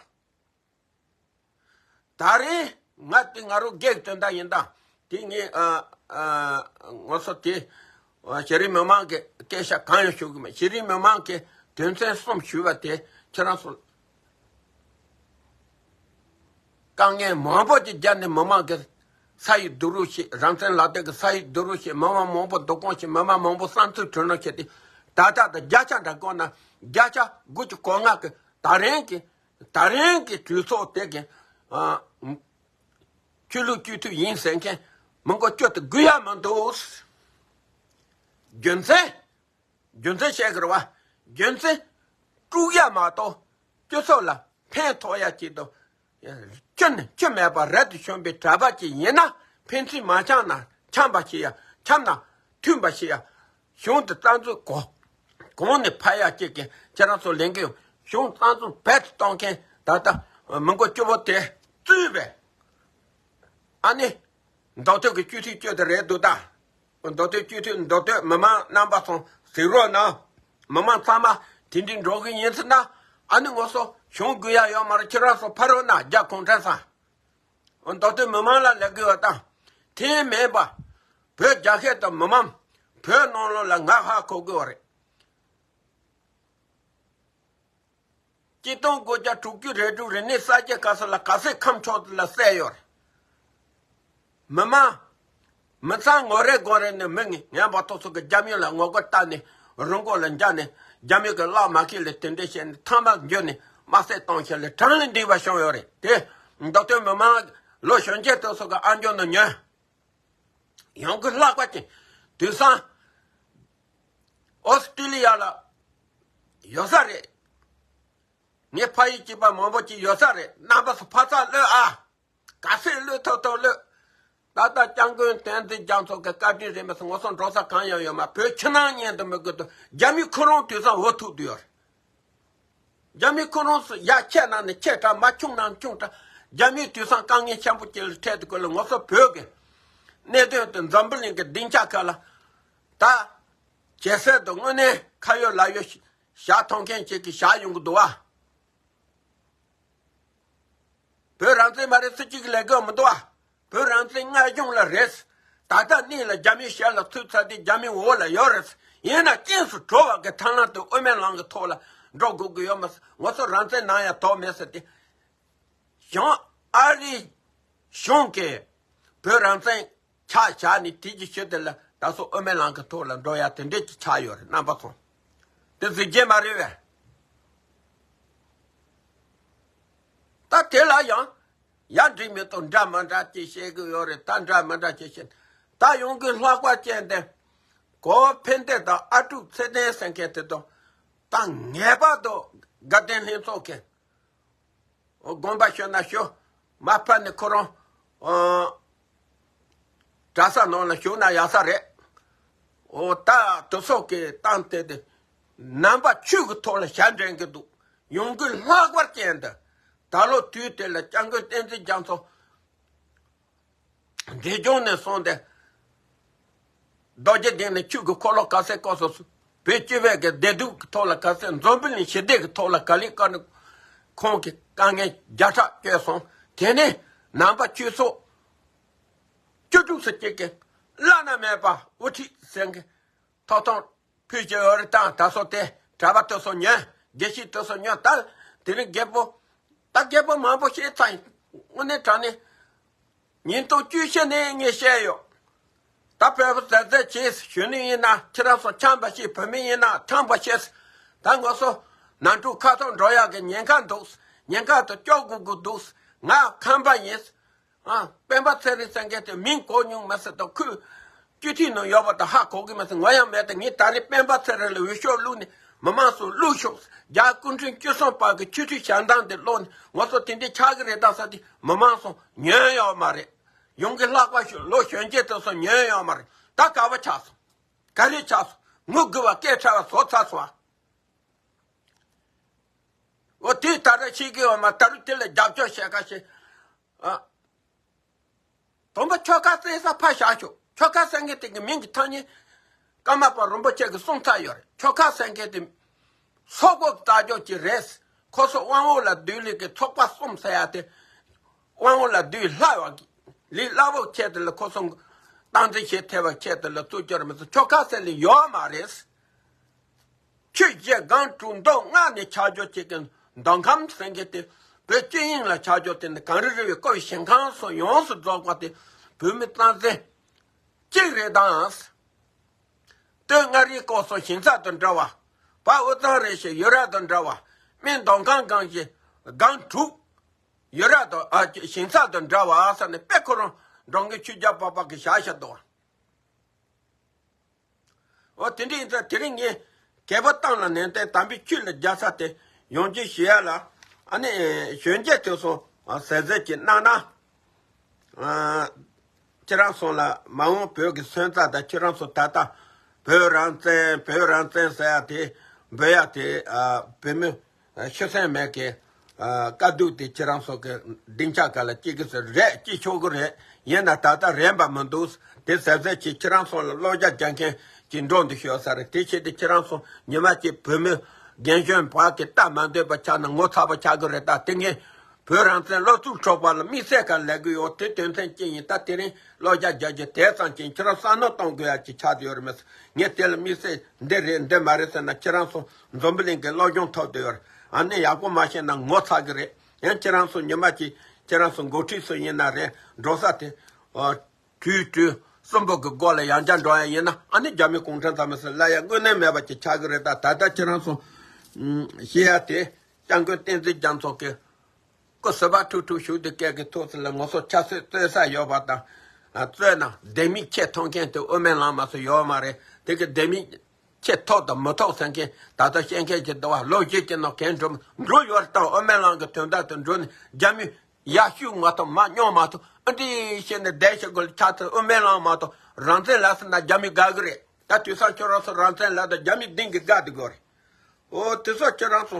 ད་རེས་ང་དེ་ང་རང་སྒེར་གྱི་དོན་དག་ཡིན་ད། དེ་ངས་ཨ་ཨ་ངོ་སོ་དེ་ཨ་གཞི་རིམ་མི་མང་གི་སྐད་ཆ་གང་ཡང་ཞུ་གི་མེད། གཞི་རིམ་མི་མང་གི་དོན་ཚན་གསུམ་ཞུས་པ་དེ་ཁྱེད་རང་ཚོ། དཀའ་ངལ་མང་པོ་ཅིག་བརྒྱབ་ནས་མི་མང་གི་ས་ཡི་རྡོ་རུ་ཞིག་རང་བཙན་ལག་དེབ་ཀྱི་ས་ཡི་རྡོ་རུ་ཞིག་མི་མང་མང་པོ་སྡུག་གོང་ཞིག་མི་མང་མང་པོ་བསམ་ཚུལ་གྲོས་གནང་བྱས་ཏེ། ད་ལྟ་དང་བརྒྱ་ཆ་འདྲ་བཀོད་ན་བརྒྱ་ཆ་དགུ་བཅུ་གོ་ལྔ་གི་ད་རིང་གི་ད་རིང་གི་གྲོས་ཚོགས་དེ་གི་ཨ་ཆོས་ལུགས་སྤྱི་འཐུས་ཡིན་ཟེར་མཁན་མི་མགོ་བཅུ་དེ་དགོས་ཡ་མི་འདུག། རྒྱུ་མཚན། རྒྱུ་མཚན་བཤད་གི་རེད་བ། རྒྱུ་མཚན་དཀྲུག་ཡ་མ་གཏོགས་སྤྱི་ཚོགས་ལ་ཕན་ཐོགས་ཡ་ཅིག་དང་། ཁྱོན་ནས་ཁྱོན་མེད་པ་རབ་ཏུ་བྱུང་བའི་གྲྭ་པ་ཅིག་ཡིན་ན་ཕན་ཚུན་མ་འཆམ་ན་ འཆམ་པ་ཞིག་ཡ། འཆམ་ན་མཐུན་པ་ཞིག་ཡ། གཞུང་དེ་རྩ་འཛུགས་གོ་གོང་ནས་ཕར་ཡ་གཅིག་གི་ཁྱེད་རང་ཚོ་ལས་འགུལ་གཞུང་རྩ་འཛུགས་བེད་གཏོང་མཁན་ད་ལྟ་མི་མགོ་སྐྱོ་བོ་དེ་བཙུད་པས། ཨ་ནི་མདོ་སྟོད་ཀྱི་སྤྱི་འཐུས་སྤྱི་དེ་རེད་འདུག་ད། མདོ་སྟོད་སྤྱི་འཐུས་མདོ་སྟོད་མི་མང་རྣམ་པ་ཚོ་གཟིགས་རོགས་གནང་། མི་མང་ཚང་མ་དེ་འདྲའི་འགྲོ་གི་ཡིན་ཟེར་ན། ཨ་ནི་ང་ཚོ་གཞུང་དགོས་ཡ་ཡོད་མ་རེད། ཁྱེད་རང་ཚོ་ཕར་རོགས་གནང་། རྒྱ་གུང་ཁྲན་ཚང་། མདོ་སྟོད་མི་མང་ལ་ལས་དགོས་པ་དང་། དེ་མིན་པ། བོད་རྒྱ་སྐད་དང་མི་མང་བོད་ནང་ལོགས་ལ་ང་ཧ་གོ་དགོས་པ་རེད། གཅིག་སྟོང་དགུ་བརྒྱ་དྲུག་ཅུ་རེ་དྲུག་རེ་གཉིས་ས་སྐྱ་ག་ས་ལ་ག་ཚོད་ཁམས་ཕྱོགས་ལ་བསད་ཡོད་རེད། མི་མང་། མི་ཚང་ངོ་རེ་དགོང་རེ་ནས་མི་ངན་ངན་པ་ཏོག་ཚོ་གི་རྒྱ་མི་ལ་ངོ་རྒོལ་བཏང་ནས་རི་མགོ་ལ་འཇགས་ནས་རྒྱ་མི་གི་གླགས་མ་ཁེལ་ལ་དེ་འདྲས་བྱས་ནས་ཐང་མ་འགྱོ་ནས་དམར་བསད་གཏོང་བྱས་ལ་གྲངས་ལས་འདས་པ་བྱུང་ཡོད་རེད་དེ། མདོ་སྟོད་མི་མང་ལོ་གཞོན་སྐྱེས་ཏོག་ཚོ་གི་ཨ་འཇོ་ནོ་ཉོན། ཡོང་གི་ལྷག་པ་ཅན་དུས་སང་ཨོ་སི་ཀྲི་ལི་ཡ་ལ་ཡོད་ས་རེད། ངས་ཕ་ཡུལ་གཅིག་པ་མང་པོ་ཅིག་ཡོད་ས་རེད། རྣམ་པ་ཚོ་ཕར་ཚུར་གློད་ཨ། ག་ཚོད་གློད་ཐུབ་ཐུབ་གློད། ད་ལྟ་སྐྱབས་མགོན་བསྟན་འཛིན་རྒྱ་མཚོ་གི་བཀའ་དྲིན་རེད་མ་གཏོགས་ང་ཚོ་འགྲོ་ས་གང་ཡང་ཡོད་མ། བོད་ཕྱི་ནང་གཉིས་དུ་མི་དགོས་དུ་རྒྱ་མི་ཁོ་རང་དུས་སང་འུ་ཐུག་དུ་ཡོད་རེད། རྒྱ་མི་ཁོ་རང་ཚོ་ཡ་ཆེ་ན་ནི་ཆེ་དྲགས། མ་ཆུང་ན་ཆུང་དྲགས། རྒྱ་མིའི་དུས་སང་དཀའ་ངལ་ཆེན་པོ་ཅིག་ལ་འཕྲད་དུ་དགོས་ལ་ང་ཚོ་བོད་ཀྱི་གནད་དོན་དུ་འཛམ་བུ་གླིང་གི་སྡིངས་ཆ་ཁག་ལ་ད་ཇེ་གསལ་དུ་དངོས་གནས་ཁ་ཡོད་ལག་ཡོད་བཞག་ཐོན་མཁན་ཅིག་གི་བཞག་ཡོང་གི་འདུག་བ། བོད་རང་བཙན་མ་རེད་ཟེར་གཅིག་ལས་དགོས་མི་འདུག་བ། བོད་རང་བཙན་མངའ་གཞུང་ལ་རེད། ད་ལྟ་གནས་ལ་རྒྱ་མིའི་ཞལ་ལ་ཚུད་ཚར་དུས་རྒྱ་མིའི་འོག་ལ་ཡོད་རེད། ཡིན་ན་སྐྱེངས་སུ་གྲོལ་བ་གི་ཐབས་ལམ་དུ་དབུ་མའི་ལམ་གྱི་ཐོག་ལ་འགྲོ་དགོས་ཀྱི་ཡོད་མ་རེད། ང་ཚོ་རང་བཙན་ནམ་ཡང་དོགས་མེད་ཟེར་ཏེ། གཞུང་ཨ་རི་གཞུང་གིས་བོད་རང་བཙན་ཆག་བཞག་ནས་དེ་གི་ཆེད་དུ་ལ་ད་སོ་དབུ་མའི་ལམ་གྱི་ཐོག་ལ་འགྲོ་ཡ་དེ་འདྲས་ཀྱི་ཆགས་ཡོད་རེད། རྣམ་པ་ཚོ་དེ་གཟིགས་རྒྱུ་མ་རེད་པས། ད་དེ་ལ་ཡང་ཡ་འགྲིག་མི་ཐུབ་འདྲ་མི་འདྲ་ཅིག་བཤད་གི་ཡོད་རེད། ད་འདྲ་མི་འདྲ་ཅིག་བཤད། ད་ཡོང་གི་ལྷག་པ་ཅན་དེ་གོ་ཕན་བདེ་དང་ཨ་ཀྲུག་ཚེ་བརྟན་ཟེར་མཁན་དེ་དང་ད་ངེས་པར་དུ་དགའ་ལྡན་ལྷན་ཚོགས་ཀྱི་དགོངས་པ་ཞུ་ན་ཞུ། མ་ཕན་ནི་ཁོ་རང་ཨ་གྲྭ་ས་ནང་ལ་བཞུགས་ན་ཡག་ས་རེད། འོ་ད་དུ་སོགས་ཀྱི་གཏམ་དེ་དེ་ནང་པ་ཆོས་ཀྱི་ཐོག་ལ་ཞབས་འདྲེན་གྱི་འདུག་ཡོང་གི་ལྷག་པར་ཅན་དུ་ད་ལོ་དུས་དེ་ལ་སྐྱབས་མགོན་བསྟན་འཛིན་རྒྱ་མཚོ་འབྲས་ལྗོངས་ནས་སོང་སྟེ། རྡོ་རྗེ་གདན་ནས་ཆོས་ཀྱི་འཁོར་ལོ་ག་ཚད་བསྐོར་སོང་། བོད་སྤྱི་བས་ཀྱི་བདེ་སྡུག་གི་ཐོག་ལ་ག་ཚད། འཛམ་བུ་གླིང་ཞི་བདེ་གི་ཐོག་ལ་ག་ལེ་བཀའ་འདྲི། ཁོང་གི་དཀའ་ངལ་བརྒྱ་ཕྲག་བཅོས་སོང་། དེ་ནས་ནང་པ་ཆོས་ཚོགས་བཅུ་དྲུག་སུ་གཅིག་གི་བླ་ན་མེད་པ་དབུ་ཁྲིད་ཟེར་མཁན་ཐོབ་ཐང་ཕུལ་གྱི་ཡོད་རེད། དང་ད་སོ་དེ་གྲྭ་པ་དེ་ཚོ་ཉོན། དགེ་བཤེས་དེ་ཚོ་ཉོན། ད་དེ་རིང་རྒད་པོ་ད་རྒད་པོ་མང་པོ་ཤེས་ཚང་དངོས་གནས་དྲང་གནས། ཉིས་སྟོང་བཅུ་བཞི་ནས་ངས་བཤད་ཡོད། ད་བོད་པ་ཟེར་ཟེར་བྱས། གཞོན་ནུ་ཡིན་ན་ཁྱེད་རང་ཚོ་འཆམ་པ་བྱེད། བུད་མེད་ཡིན་ན་འཆམ་པ་བྱེད། ད་ང་ཚོ་ནང་འཁྲུག་ཁ་ཐོག་འགྲོ་ཡག་གི་ཉེན་ཁ་འདུག་ཉེན་ཁ་དུ་སྐྱོ་དགོས་དགོས་འདུག་ང་ཁམས་པ་ཡིན། ཨ། སྤེན་པ་ཚེ་རིང་ཟེར་མཁན་དེ་མིང་གོ་མྱོང་མ་ཟེར་དང་ཁོས་སྤྱི་འཐུས་ནང་ཡོད་པ་དང་ཧ་གོ་གི་མ་ཟེར། ང་ཡང་མེད་དེ། ངས་ད་རེས་སྤེན་པ་ཚེ་རིང་ལ་འོས་ཤོག་བླུགས་ནས་མི་མང་ཚོ་བླུགས་ཤོག་རྒྱ་སྐུ་ཕྲེང་བཅུ་གསུམ་པ་གི་ཆོས་ཁྲིད་ཞལ་འདང་དེ་ཀློག་ནས་ང་ཚོ་དེ་འདྲའི་ཆགས་ཀྱི་རེད་ད་ཟེར་ཏེ་མི་མང་ཚོ་ཉན་ཡོད་མ་རེད། ཡོང་གི་ལྷག་པ་ཞིག་ལོ་གཞོན་སྐྱེས་དེ་ཚོ་ཉན་ཡོད་མ་རེད། ད་ག་བ་ཆགས་སོང་། ག་རེ་ཆགས་སོང་། ངུ་དགོས་པ་སྐད་ཕྲ་བ་བཟོ་ཚར་སོང་ཨ། འོ་དེ་ད་རེས་ཤེས་ཀྱི་ཡོད་མ། ད་རུང་དེ་ལ་རྒྱབ་སྐྱོར་བྱེད་ཁ་ཤས་ཨ། དང་པོ་ཆོལ་ཁ་བཙན་ས་ཕར་བཞག་ཤོག་ཆོལ་ཁ་ཟེར་མཁན་དེ་གི་མིང་གི་ཐ་སྙད་ཀརྨ་པ་རིན་པོ་ཆེ་གི་གསུངས་ཚར་ཡོད་རེད། ཆོལ་ཁ་ཟེར་མཁན་དེ་སོག་པོ་གི་རྩ་ཆོག་ཅིག་རེད། ཁོ་ཚོ་དབང་འོག་ལ་སྡོད་ལས་ཀྱི་ཚོགས་པ་གསུམ་ཟེར་ཡ་དེ་དབང་འོག་ལ་སྡོད་སླ་བ་གི་ལས་སླ་བོ་ཆེད་དུ་ལ་ཁོ་ཚོ་སྟངས་འཛིན་བྱེད་ཐུབ་པ་ཆེད་དུ་ལ་བཙུགས་ཀྱི་རེད་མ་གཏོགས་ཆོལ་ཁ་ཟེར་ལས་ཡོད་མ་རེད། ཆོས་བརྒྱད་སྒང་དྲུག་མདོ་སྔགས་ནས་ཆགས་ཆོག་ཅིག་གི་མདོ་ཁམས་ཟེར་མཁན་དེ་བོད་སྤྱི་དབྱིངས་ལ་ཆགས་ཆོག་དེ་ནི་གངས་རི་རི་བའི་བསྐོར་བའི་ཞིང་ཁམས་སུ་ཡོངས་སུ་རྫོགས་པ་དེ་བོད་མི་རྩ་འཛིན་གཅིག་རེད་དང་། སྟོད་མངའ་རིས་སྐོར་སོགས་ཞིང་ས་དང་འདྲ་བ། བར་དབུས་གཙང་རེ་ཞིག་ཡུལ་ར་དང་འདྲ་བ། སྨད་མདོ་ཁམས་སྒང་ཞིག་སྒང་དྲུག་ཡུལ་ར་དང་ཨ་ཞིང་ས་དང་འདྲ་བ་ཟེར་ནས་དཔེ་ཁོ་རང་འགྲོ་མགོན་ཆོས་རྒྱལ་འཕགས་པ་གི་བཞག་བཞག་འདུག་བ། འོ་དེ་འདྲ་ཡིན་ཙང་དེ་རིང་ངས་རྒད་པོ་གཏམ་ལ་ནན་ཏན་དམ་པའི་ཆོས་ལ་རྒྱལ་ས་དེ་ཡོང་རྒྱུ་ཞུ་ཡ་ལ་ཨ་ནི་གཞོན་སྐྱེས་དེ་ཚོ་ཟེར་ཟེར་གྱི་གནང་ན། ཁྱེད་རང་ཚོ་ལ་མ་འོངས་བོད་ཀྱི་སོན་རྩ་དང་ཁྱེད་རང་ཚོ་ད་ལྟ་བོད་རང་བཙན་བོད་རང་བཙན་ཟེར་ཡ་དེ་འབོད་ཡ་དེ་ཨ་བོད་མི་ཤི་གསོན་མེད་ཀྱི་ཨ་དཀའ་སྡུག་དེ་ཁྱེད་རང་ཚོ་གི་སྡིངས་ཆ་ག་ལ་སྐྱེ་གི་ཟེར་རེད། སྐྱེ་ཆོག་གི་རེད། ཡིན་ན་ད་ལྟ་རན་པ་མི་འདུག་དེ་ཟེར་ཟེར་གྱིས་ཁྱེད་རང་ཚོ་ལ་བློ་རྒྱ་རྒྱག་མཁན་གྱི་འགྲོ་འདུག་ཤོད་ས་རེད། དེ་བྱས་ཏེ་ཁྱེད་རང་ཚོ་ཉི་མ་གཅིག་བོད་མི་རྒན་གཞོན་བར་གྱི་ལྟ་མ་འདོད་པ་ཆགས་ན་ངོ་ཚ་པོ་ཆགས་གི་རེད། ད་དེ་ངས་བོད་རང་བཙན་སློབ་ཕྲུག་ཚོགས་པ་ལ་དམིགས་བསལ་ག་ལས་གི་ཡོད། དེ་དོན་ཚན་གཅིག་ཡིན། ད་དེ་རིང་བློ་རྒྱ་རྒྱག་རྒྱུ་དེ་ཙམ་གྱིས་ཁྱེད་རང་བསམ་བློ་གཏོང་དགོས་ཡ་ཅིག་ཆགས་བསྡད་ཡོད་རེད་མེད། ངས་དེ་ལ་དམིགས་བསལ་འདི་རེད་འདི་མ་རེད་ཟེར་ན་ཁྱེད་རང་ཚོ་འཛམ་བུ་གླིང་གི་སློབ་སྦྱོང་ཐོབ་བསྡད་ཡོད་རེད། ཨ་ནི་ཡག་པོ་མ་ཤེས་ན་ངོ་ཚ་གི་རེད། ཡང་ཁྱེད་རང་ཚོ་ཉི་མ་གཅིག་ཁྱེད་རང་ཚོ་འགོ་ཁྲིད་ཚོ་ཡིན་ན་རེད། འགྲོ་ས་དེ་ཨ་གྲོས་གྲོས་གསུམ་པོ་གི་སྒོ་ལ་ཡང་བསྐྱར་འགྲོ་ཡ་ཡིན་ན་ཨ་ནི་རྒྱ་མི་གུང་ཁྲན་ཚང་མ་ཟེར་ལ་ཡ་དངོས་གནས་མེད་པ་ཅིག་ཆགས་གི་རེད། ད་ད་ལྟ་ཁྱེད་རང་ཚོ་ཨུམ་བཤད་ཡ་དེ་སྐྱབས་མགོན་བསྟན་འཛིན་རྒྱ་མཚོ་གི་སྐུ་ཟུར་པ་ཁྲུག་ཁྲུག་བཞུགས་དུས་སྐད་ཀྱི་ཐོག་ཚུལ་ལ་ངོ་སོ་ཆ་སོད་རྩོད་ས་ཡོད་པ་དང་ཨ་རྩོད་ན་ལྡེ་མིག་ཁྱེད་མཐོང་མཁན་དེ་དབུ་མའི་ལམ་མ་སུ་ཡོད་མ་རེད། དེ་གི་ལྡེ་མིག་ཁྱེད་ཐོབ་དང་མི་ཐོབ་ཟེར་མཁན་ད་ལྟ་བཤད་མཁན་གྱི་འདུག་བ། ལོ་རྒྱུས་ཀྱི་ནང་གན་འགྲོ་འགྲོ་ཡོད་རེད། དང་དབུ་མའི་ལམ་གྱི་དོན་དག་ཏུ་འགྲོ་ནས་རྒྱ་མི་ཡར་ཤུགས་མ་ཐོབ་མར་རྙོག་མ་ཐོབ་ཨ་འདྲི་བྱས་ནས་བསྡད་ཤེས་དགོས། ཆ་ཚང་དབུ་མའི་ལམ་མ་ཐོབ་རང་བཙན་ལབ་ཟེར་ན་རྒྱ་མི་དགའ་གི་རེད། ད་དུས་སང་ཁྱོད་རང་ཚོ་རང་བཙན་ལབ་དང་རྒྱ་མི་གདིང་གི་དགའ་འདུག་གོ་རེད། ཨོ་དེ་ཚོ་ཁྱོད་རང་ཚོ་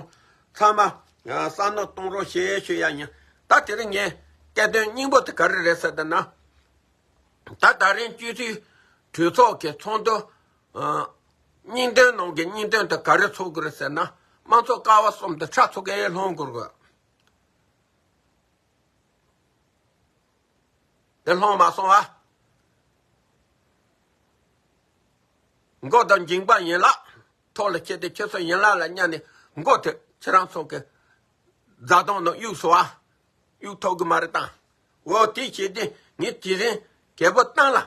ཚང་མ་ཨ་བསམ་བློ་གཏོང་རོགས་ཞེས་ཞུ་ཡ་ཡིན། ད་དེ་རིང་ངས་སྐད་དོན་སྙིང་པོ་དེ་ག་རེ་རེད་ཟེར་ད་ན། ད་ད་རིང་སྤྱི་འཐུས་གྲོས་ཚོགས་ཀྱི་ཚོགས་འདུ་ཨ་སྙིང་དོན་ནང་གི་སྙིང་དོན་དེ་ག་རེ་ཚོགས་དགོས་རེད་ཟེར་ན། དམངས་གཙོ་ཀ་བ་གསུམ་དེ་ཁྲ་ཚོ་གའི་སློང་དགོས་རེད། དེ་སློང་མ་སོང་བ། མགོ་དང་མཇིང་པ་ཡན་ལག་ཐོག་ལ་ཁྱེར་ཏེ་ཁྱེད་ཚོ་ཡན་ལག་ལ་བསྙལ་ནས་མགོ་དེ་ཁྱེད་རང་ཚོ་གི་རྫ་དོང་ནང་གཡུགས་སོང་བ། གཡུགས་ཐུབ་གི་མ་རེད་དང་། འོ་དེ་བྱས་ཏེ་ངས་དེ་རིང་རྒྱལ་པོ་ཏང་ལ་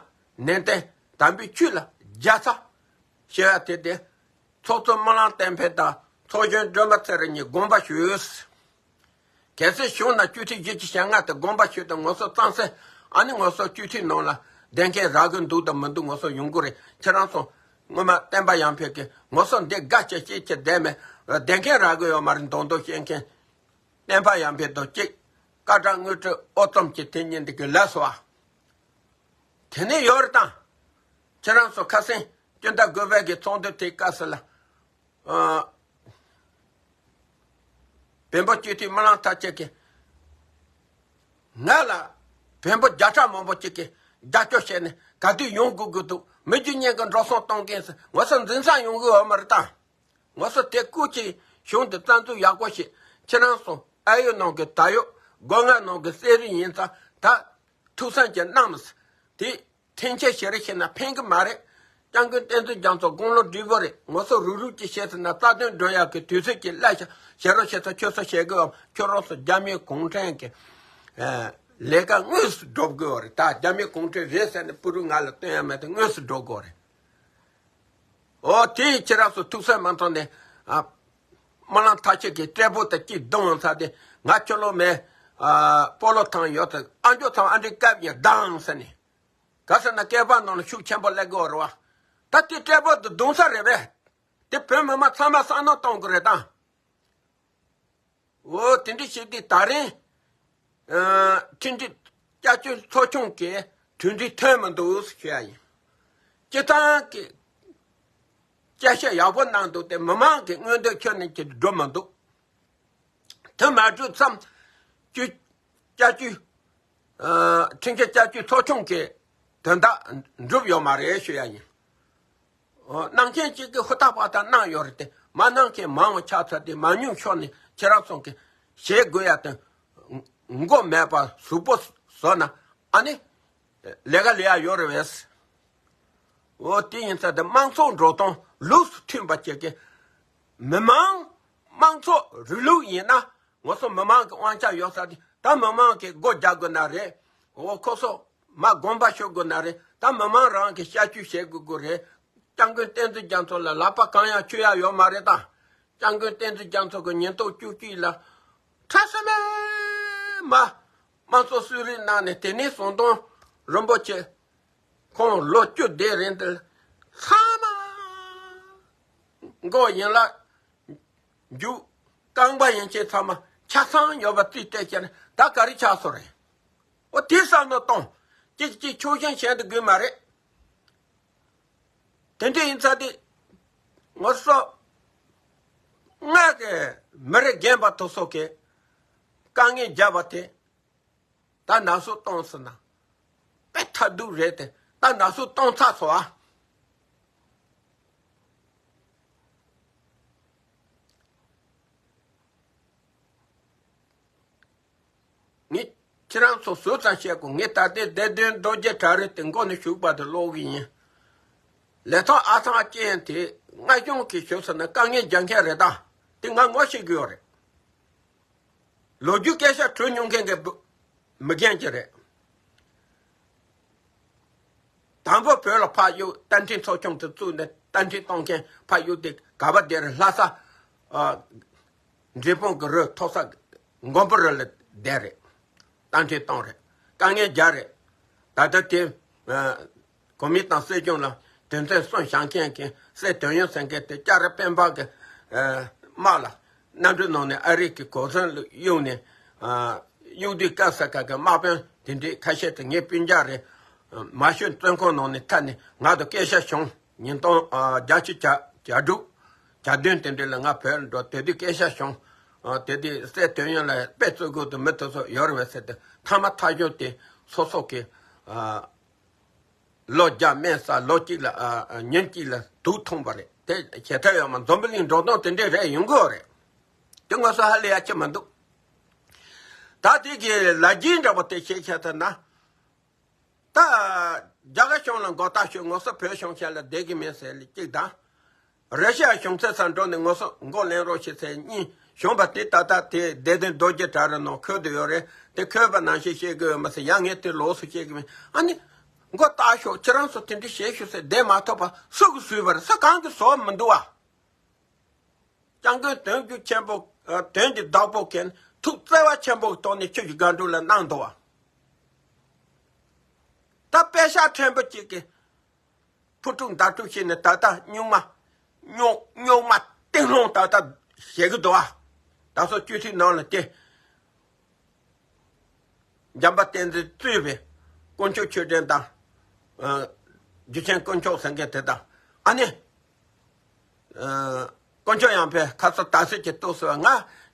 ནན་ཏན་དམ་པའི་ཆོས་ལ་རྒྱལ་ཚ་ཞེས་པ་དེ་སྟེ། ཚོགས་གཙོ་སྨོན་ལམ་བསྟན་འཕེལ་དང་ཚོགས་གཞོན་སྒྲོལ་མ་ཚེ་རིང་གཉིས་དགོངས་པ་ཞུས། གལ་སྲིད་བྱུང་ན་སྤྱི་འཐུས་བཞི་བཅུ་ཞེ་ལྔ་དེ་དགོངས་པ་ཞུས་ཏེ་ངོ་སོ་གཙང་སེལ། ཨ་ནི་ངོ་སོ་སྤྱི་འཐུས་ནང་ལ་བསྡད་མཁན་རག་གི་འདུག་དང་མི་འདུག་ངོ་སོ་ཡོང་གི་རེད། ཁྱེད་རང་ཚོ་སྔོན་མ་བསྟན་པ་ཡར་འཕེལ་གྱི་ངོ་སོ་འདི་དགའ་ཆེ་ཆེ་ཆེ་བསྡད་མེད། བསྡད་མཁན་རག་གི་ཡོད་མ་རེད། མདོག་མདོག་བཤད་མཁན་བསྟན་པ་ཡར་འཕེལ་དང་གཅིག་བཀའ་བྲག་དངོས་གྲུབ་ཨོ་ཙམ་གྱི་དེ་གཉིས་འདི་གི་ལས་སོ། དེ་ནས་ཡོད་རེད་དང་། ཁྱེད་རང་ཚོ་ཁ་སེང་སྤྱི་ཟླ་དགུ་པའི་གི་ཚོགས་འདུ་དེའི་སྐབས་སུ་ལ། ཨ། བོན་པོ་སྤྱི་འཐུས་སྨོན་ལམ་མཐར་ཕྱིན་གྱིས་ང་ལ་བོན་པོ་བརྒྱ་ཕྲག་མང་པོ་ཅིག་གིས་རྒྱབ་སྐྱོར་བྱས་ནས་ག་དུས་ཡོང་དགོས་དགོས་འདུག་མི་རྒྱུ་གཉིས་ཀྱི་འགྲོ་སོང་གཏོང་མཁན་ཟེར་ངོ་སོ་འཛིན་ས་ཡོང་གི་ཡོད་མ་རེད་དང་། ངོ་སོ་དེ་སྐུ་མཁྱེན་གཞུང་དུ་རྩ་འཛུགས་ཡག་པོ་ཞིག་ཁྱེད་རང་ཚོ་ཨ་ཡོད་ནང་གི་ད་ཡོད་སྒོ་ང་ནང་གི་གསེར་རི་ཡིན་ཙང་ད་ཐུགས་བསམ་གྱི་གནང་མི་དེ། འཐེན་འཁྱེར་བྱེད་རེས་བྱས་ན་ཕན་གི་མ་རེད། སྐྱབས་མགོན་བསྟན་འཛིན་རྒྱ་མཚོ་དགུང་ལོ་བགྲེས་པོ་རེད། ངོ་སོ་རུག་རུག་ཅིག་བྱས་ཟིན་ན་རྩ་དོན་སྒྲུབ་ཡག་གི་དུས་ཚོད་ཀྱི་སླད་ཤ་བྱེད་རོགས་བྱེད་ས་ཁྱོད་ཚོ་བྱེད་དགོས་བམ། ཁྱོད་རང་ཚོ་རྒྱ་མིའི་གུང་ཁྲན་གྱི་ཨ་ལས་ཀ་དངོས་སུ་སྒྲུབ་དགོས་བ་རེད། ད་རྒྱ་མིའི་གུང་ཁྲན་རེད་ཟེར་ནས་པུ་རུ་ང་ལ་སྟོན་ཡ་མེད་དེ་དངོས་སུ་སྒྲུབ་དགོས་རེད། ཨོ་དེ་ཁྱེད་རང་ཚོ་ཐུགས་སེམས་མ་ཐོག་ནས་ཨ་སྨོན་ལམ་མཐའ་དཔྱོད་ཀྱི་སྤྲེལ་པོ་དེ་གཅིག་རྡུང་ཡོང་ཚར་ཏེ་ང་ཁྱོད་ལོ་མེད་ཨ་སྤོ་ལོ་ཐང་ཡོད་དེ་ཨ་མཆོག་ཚང་ཨ་འདྲི་སྐབས་ཡིན་སྡང་ཟེར་ནས། ག་ཟེར་ན་སྐལ་པ་ནང་ལ་ཤུགས་ཆེན་པོ་སླེབས་དགོས་རེད་བ། ད་དེ་སྤྲེལ་པོ་དེ་རྡུང་ས་རེད་པས། དེ་བོད་མི་མང་ཚང་མ་བསམ་མནོ་གཏོང་དགོས་རེད་དང་། འོ་དེ་འདྲ་བྱས་དུས་ད་རིང་ཨ་ཁྲིམས་སྒྲིག་བསྐྱར་བཅོས་ཚོགས་ཆུང་གིས་གྲོས་འདྲི་ཐོན་མི་འདུག་ཞུ་ཡ་ཡིན། སྤྱི་བཏང་གི་བསྐྱར་ཞིབ་ཡག་པོ་གནང་འདུག་སྟེ་མི་མང་གི་མངོན་འདོད་ཁྱོན་ནས་ཀྱི་འགྲུབ་མི་འདུག་དེ་མ་གྲུབ་མཚམས་བཅུ་བསྐྱར་བཅོས་ཨ་ཁྲིམས་ཞིབ་བསྐྱར་བཅོས་ཚོགས་ཆུང་གི་དོན་དག་འགྲུབ་ཡོད་མ་རེད་ཞུ་ཡ་ཡིན། ཨོ་གནང་མཁན་གཅིག་གིས་ཧུར་ཐག་པ་ཐག་གནང་ཡོད་རེད་དེ་མ་གནང་མཁན་མང་བ་ཆགས་ཚར་ཏེ་མ་ཉུང་ཤོས་ནས་ཁྱེད་རང་ཚོ་གི་བྱེད་དགོས་ཡ་དེ་མགོ་མེད་པ་གཟུགས་པོ་བཟོ་ན་ཨ་ནི་ལས་ཀ་ལས་ཡ་ཡོད་རེད་བས། འོ་དེ་ཡིན་ཙང་དེ་དམངས་གཙོ་འགྲོ་སྟངས་ལུགས་སུ་མཐུན་པ་བྱེད་མཁན་མི་མང་དམངས་གཙོ་རིང་ལུགས་ཡིན་ན་ངོ་སོ་མི་མང་གི་དབང་ཆ་ཡོད་ས་དེ་ད་མི་མང་གི་སྒོ་རྒྱག་དགོས་ན་རེད། འོ་ཁོ་ཚོ་མ་དགོངས་པ་ཞུ་དགོས་ན་རེད། ད་མི་མང་རང་གི་བྱ་སྤྱོད་བྱེད་དགོས་དགོས་རེད། སྐྱབས་མགོན་བསྟན་འཛིན་རྒྱ་མཚོ་ལ་ལག་པ་གང་ཡང་མཆོད་ཡ་ཡོད་མ་རེད་ད། སྐྱབས་མགོན་བསྟན་འཛིན་རྒྱ་མཚོ་གི་ཉིན་ཐོ་བཅུ་གཅིག་ལ་ཁྲ་སེ་མེ་མ་དམངས་གཙོ་གསོལ་རས་གནང་ནས་དེ་ནས་ཟམ་གདོང་རིན་པོ་ཆེ་ཁོང་ལོ་བཅུ་དེ་རིང་དུ་ཚང་མ་མགོ་ཡན་ལག་མཇུག་རྐང་པ་ཡན་ཆད་ཚང་མ་ཆ་ཚང་ཡོད་པ་རྩིས་སྤྲད་བྱས་ནས་ད་ག་རེ་ཆགས་སོང་རེད། འོ་དེ་བསམ་བློ་གཏོང་ གཅིག་གཅིག་ཆོག་མཆན་བྱས་འདུག་དགོས་མ་རེད། དེ་འདྲ་ཡིན་ཙང་དེ་ངོ་སོ་ང་གི་མི་རེ་རྒན་པ་དེ་ཚོ་གི་དཀའ་ངལ་བརྒྱབ་པ་དེ། ད་ན་ཟུག་གཏོང་སྲིད་ན། དཔེ་ཐབས་སྡུག་རེད་དེ། ད་ན་ཟུག་གཏོང་ཚར་སོང་ཨ། ངས་ཁྱེད་རང་ཚོ་ཟུར་ཙམ་བཤད་དགོས། ངས་ད་ལྟའི་བདེ་དོན་རྡོ་རྗེ་གྲལ་རིམ་དེ་མགོ་ནས་མཇུག་བར་དུ་ཀློག་གི་ཡིན། ལས་ཐོག་ཨ་ཚང་ཅན་དེ་སྔ་གཞུང་གི་ཞུ་ས་ན་དཀའ་ངལ་རྒྱག་མཁན་རེད་ད། དེ་ང་ངོ་ཤེས་ཀྱི་ཡོད་རེད། ལོ་རྒྱུས་སྐད་ཆ་དྲི་མྱོང་མཁན་གྱི་བུ་མི་རྒན་གྱི་རེད། དང་པོ་བོད་ལ་ཕར་གཡུག་རྟ་མགྲིན་ཚོགས་ཆུང་དུ་བཙུགས་ནས་རྟ་མགྲིན་གཏོང་མཁན་ཕར་གཡུག་དེ་ག་པ་བསྡད་རེད། ལྷ་ས་ཨ་འབྲས་སྤུངས་ཀྱི་རི་མཐོ་ས་མགོན་པོ་རི་ལ་བསྡད་རེད། རྟ་མགྲིན་གཏོང་རེད། དཀའ་ངལ་རྒྱག་རེད། ད་ལྟ་དེ་ཨ་གོ་མིན་ཏང་སྲིད་གཞུང་ལ་དོན་ཚན་གསུམ་བཞག་མཁན་གྱི་སྲས་དོན་ཡོད་ཟེར་མཁན་དེ་ལྕགས་རི་སྤེན་པ་གི་ཨ་དམག་ལ་གནམ་གྲུ་ནང་ནས་ཨ་རི་གི་གོ་མཚོན་ལ་གཡུགས་ནས་ཨ་གཡུག་དུས་སྐབས་སུ་ག་གི་དམག་དཔོན་དེ་འདྲའི་ཁ་ཤས་དེ་ངའི་སྤུན་ཀྱག་རེད། མ་ཤོད་བཙོན་ཁང་ནང་ནས་ཐར་ནས་ང་དང་སྐད་ཆ་བྱུང་། ཉིས་སྟོང་ཨ་བརྒྱད་ཅུ་གྱ་གྱ་དྲུག་གྱ་བདུན་དེ་འདྲ་ལ་ང་བོད་ལ་འགྲོ། དེ་དུས་སྐད་ཆ་བྱུང་། ཨ་དེ་དུས་སྲས་དོན་ཡོད་ལ་དཔེ་བཙུགས་དགོས་དུ་མི་དེ་ཚོ་ཡོད་རེད་པས་ཟེར་ཏེ། མཐའ་མ་ཐག་གཅོད་དེ་སོ་སོ་གི་ཨ་ལོ་བརྒྱ་སྨན་ཟ། ལོ་གཅིག་ལ་ཨ་ཨ་ཉིན་གཅིག་ལ་དུག་འཐུང་བ་རེད། དེ་བྱེད་ཐབས་ཡོད་མ། འཛམ་བུ་གླིང་འགྲོ་སྟངས་དེ་འདྲས་རེད། ཡོང་གི་ཡོད་རེད། དེ་ང་ཚོ་ཧ་ལས་ཡ་ཆེ་མི་འདུག་ད་དེ་གི་ལ་རྒྱའི་འདྲ་པོ་དེ་བྱེད་ཆ་ཐལ་ན། ད་རྒྱ་གར་གཞུང་ལ་མགོ་བཏགས་ཤོག་ངོ་སོ་བོད་གཞུང་ཞལ་ལ་བསྡད་ཀྱི་མེད་ཟེར་ལ་གཅིག་དང་། ར་ཤི་ཡ་གཞུང་ཚབ་སར་འགྲོ་ནས་ངོ་སོ་མགོ་ལེན་རོགས་བྱེད་ཟེར་གཉིས་བྱུང་བ་དེ་ད་ལྟ་དེ་བདེ་དོན་རྡོ་རྗེ་གྲལ་རིམ་ནང་འཁོད་དུ་ཡོད་རེད། དེ་འཁོད་པ་ནང་བཞིན་བཤད་དགོས་ཡོད་མ་ཟེར། ཡང་ངས་དེ་ལོགས་སུ་བཤད་ཀྱི་མེད། ཨ་ནི་མགོ་བཏགས་ཤོག་ཁྱེད་རང་ཚོ་དེ་འདྲ་བྱེད་ཤོག་ཟེར་བསྡད་མ་ཐུབ་པ་སུ་གིས་བཟོས་པ་རེད། ས་གང་གིས་བཟོ་མི་འདུག་བ། སྐྱབས་མགོན་དོན་གྱི་ཆེན་པོ་ཨ་དོན་གྱི་བདག་པོ་མཁན་ཐུགས་བརྩེ་བ་ཆེན་པོའི་ཐོག་ནས་ཆོས་ཀྱི་སྒང་དྲུག་ལ་གནང་འདུག་བ། ད་པད་ཤག་ཕྲན་བུ་གཅིག་གིས་ཕུ་དཀྲུག་མདའ་དཀྲུག་བྱས་ནས་ད་ལྟ་རྙོག་མ་རྙོག་རྙོག་མ་གཏིང་སློང་ད་ལྟ་བྱེད་ཀྱི་འདུག་བ། ད་སོ་སྤྱི་འཐུས་ནང་ལ་དེ། འཇམ་དཔལ་བསྟན་འཛིན་གཙོས་པའི་དཀོན་མཆོག་ཆོས་སྒྲོན་དང་། ཨ་རྒྱུ་ཆེན་དཀོན་མཆོག་ཟེར་མཁན་དེ་དང་། ཨ་ནི། ཨ་དཀོན་མཆོག་ཡང་པས་ཁ་ས་ད་སྲིད་ཀྱི་ཏོག་ཟེར་བ། ང་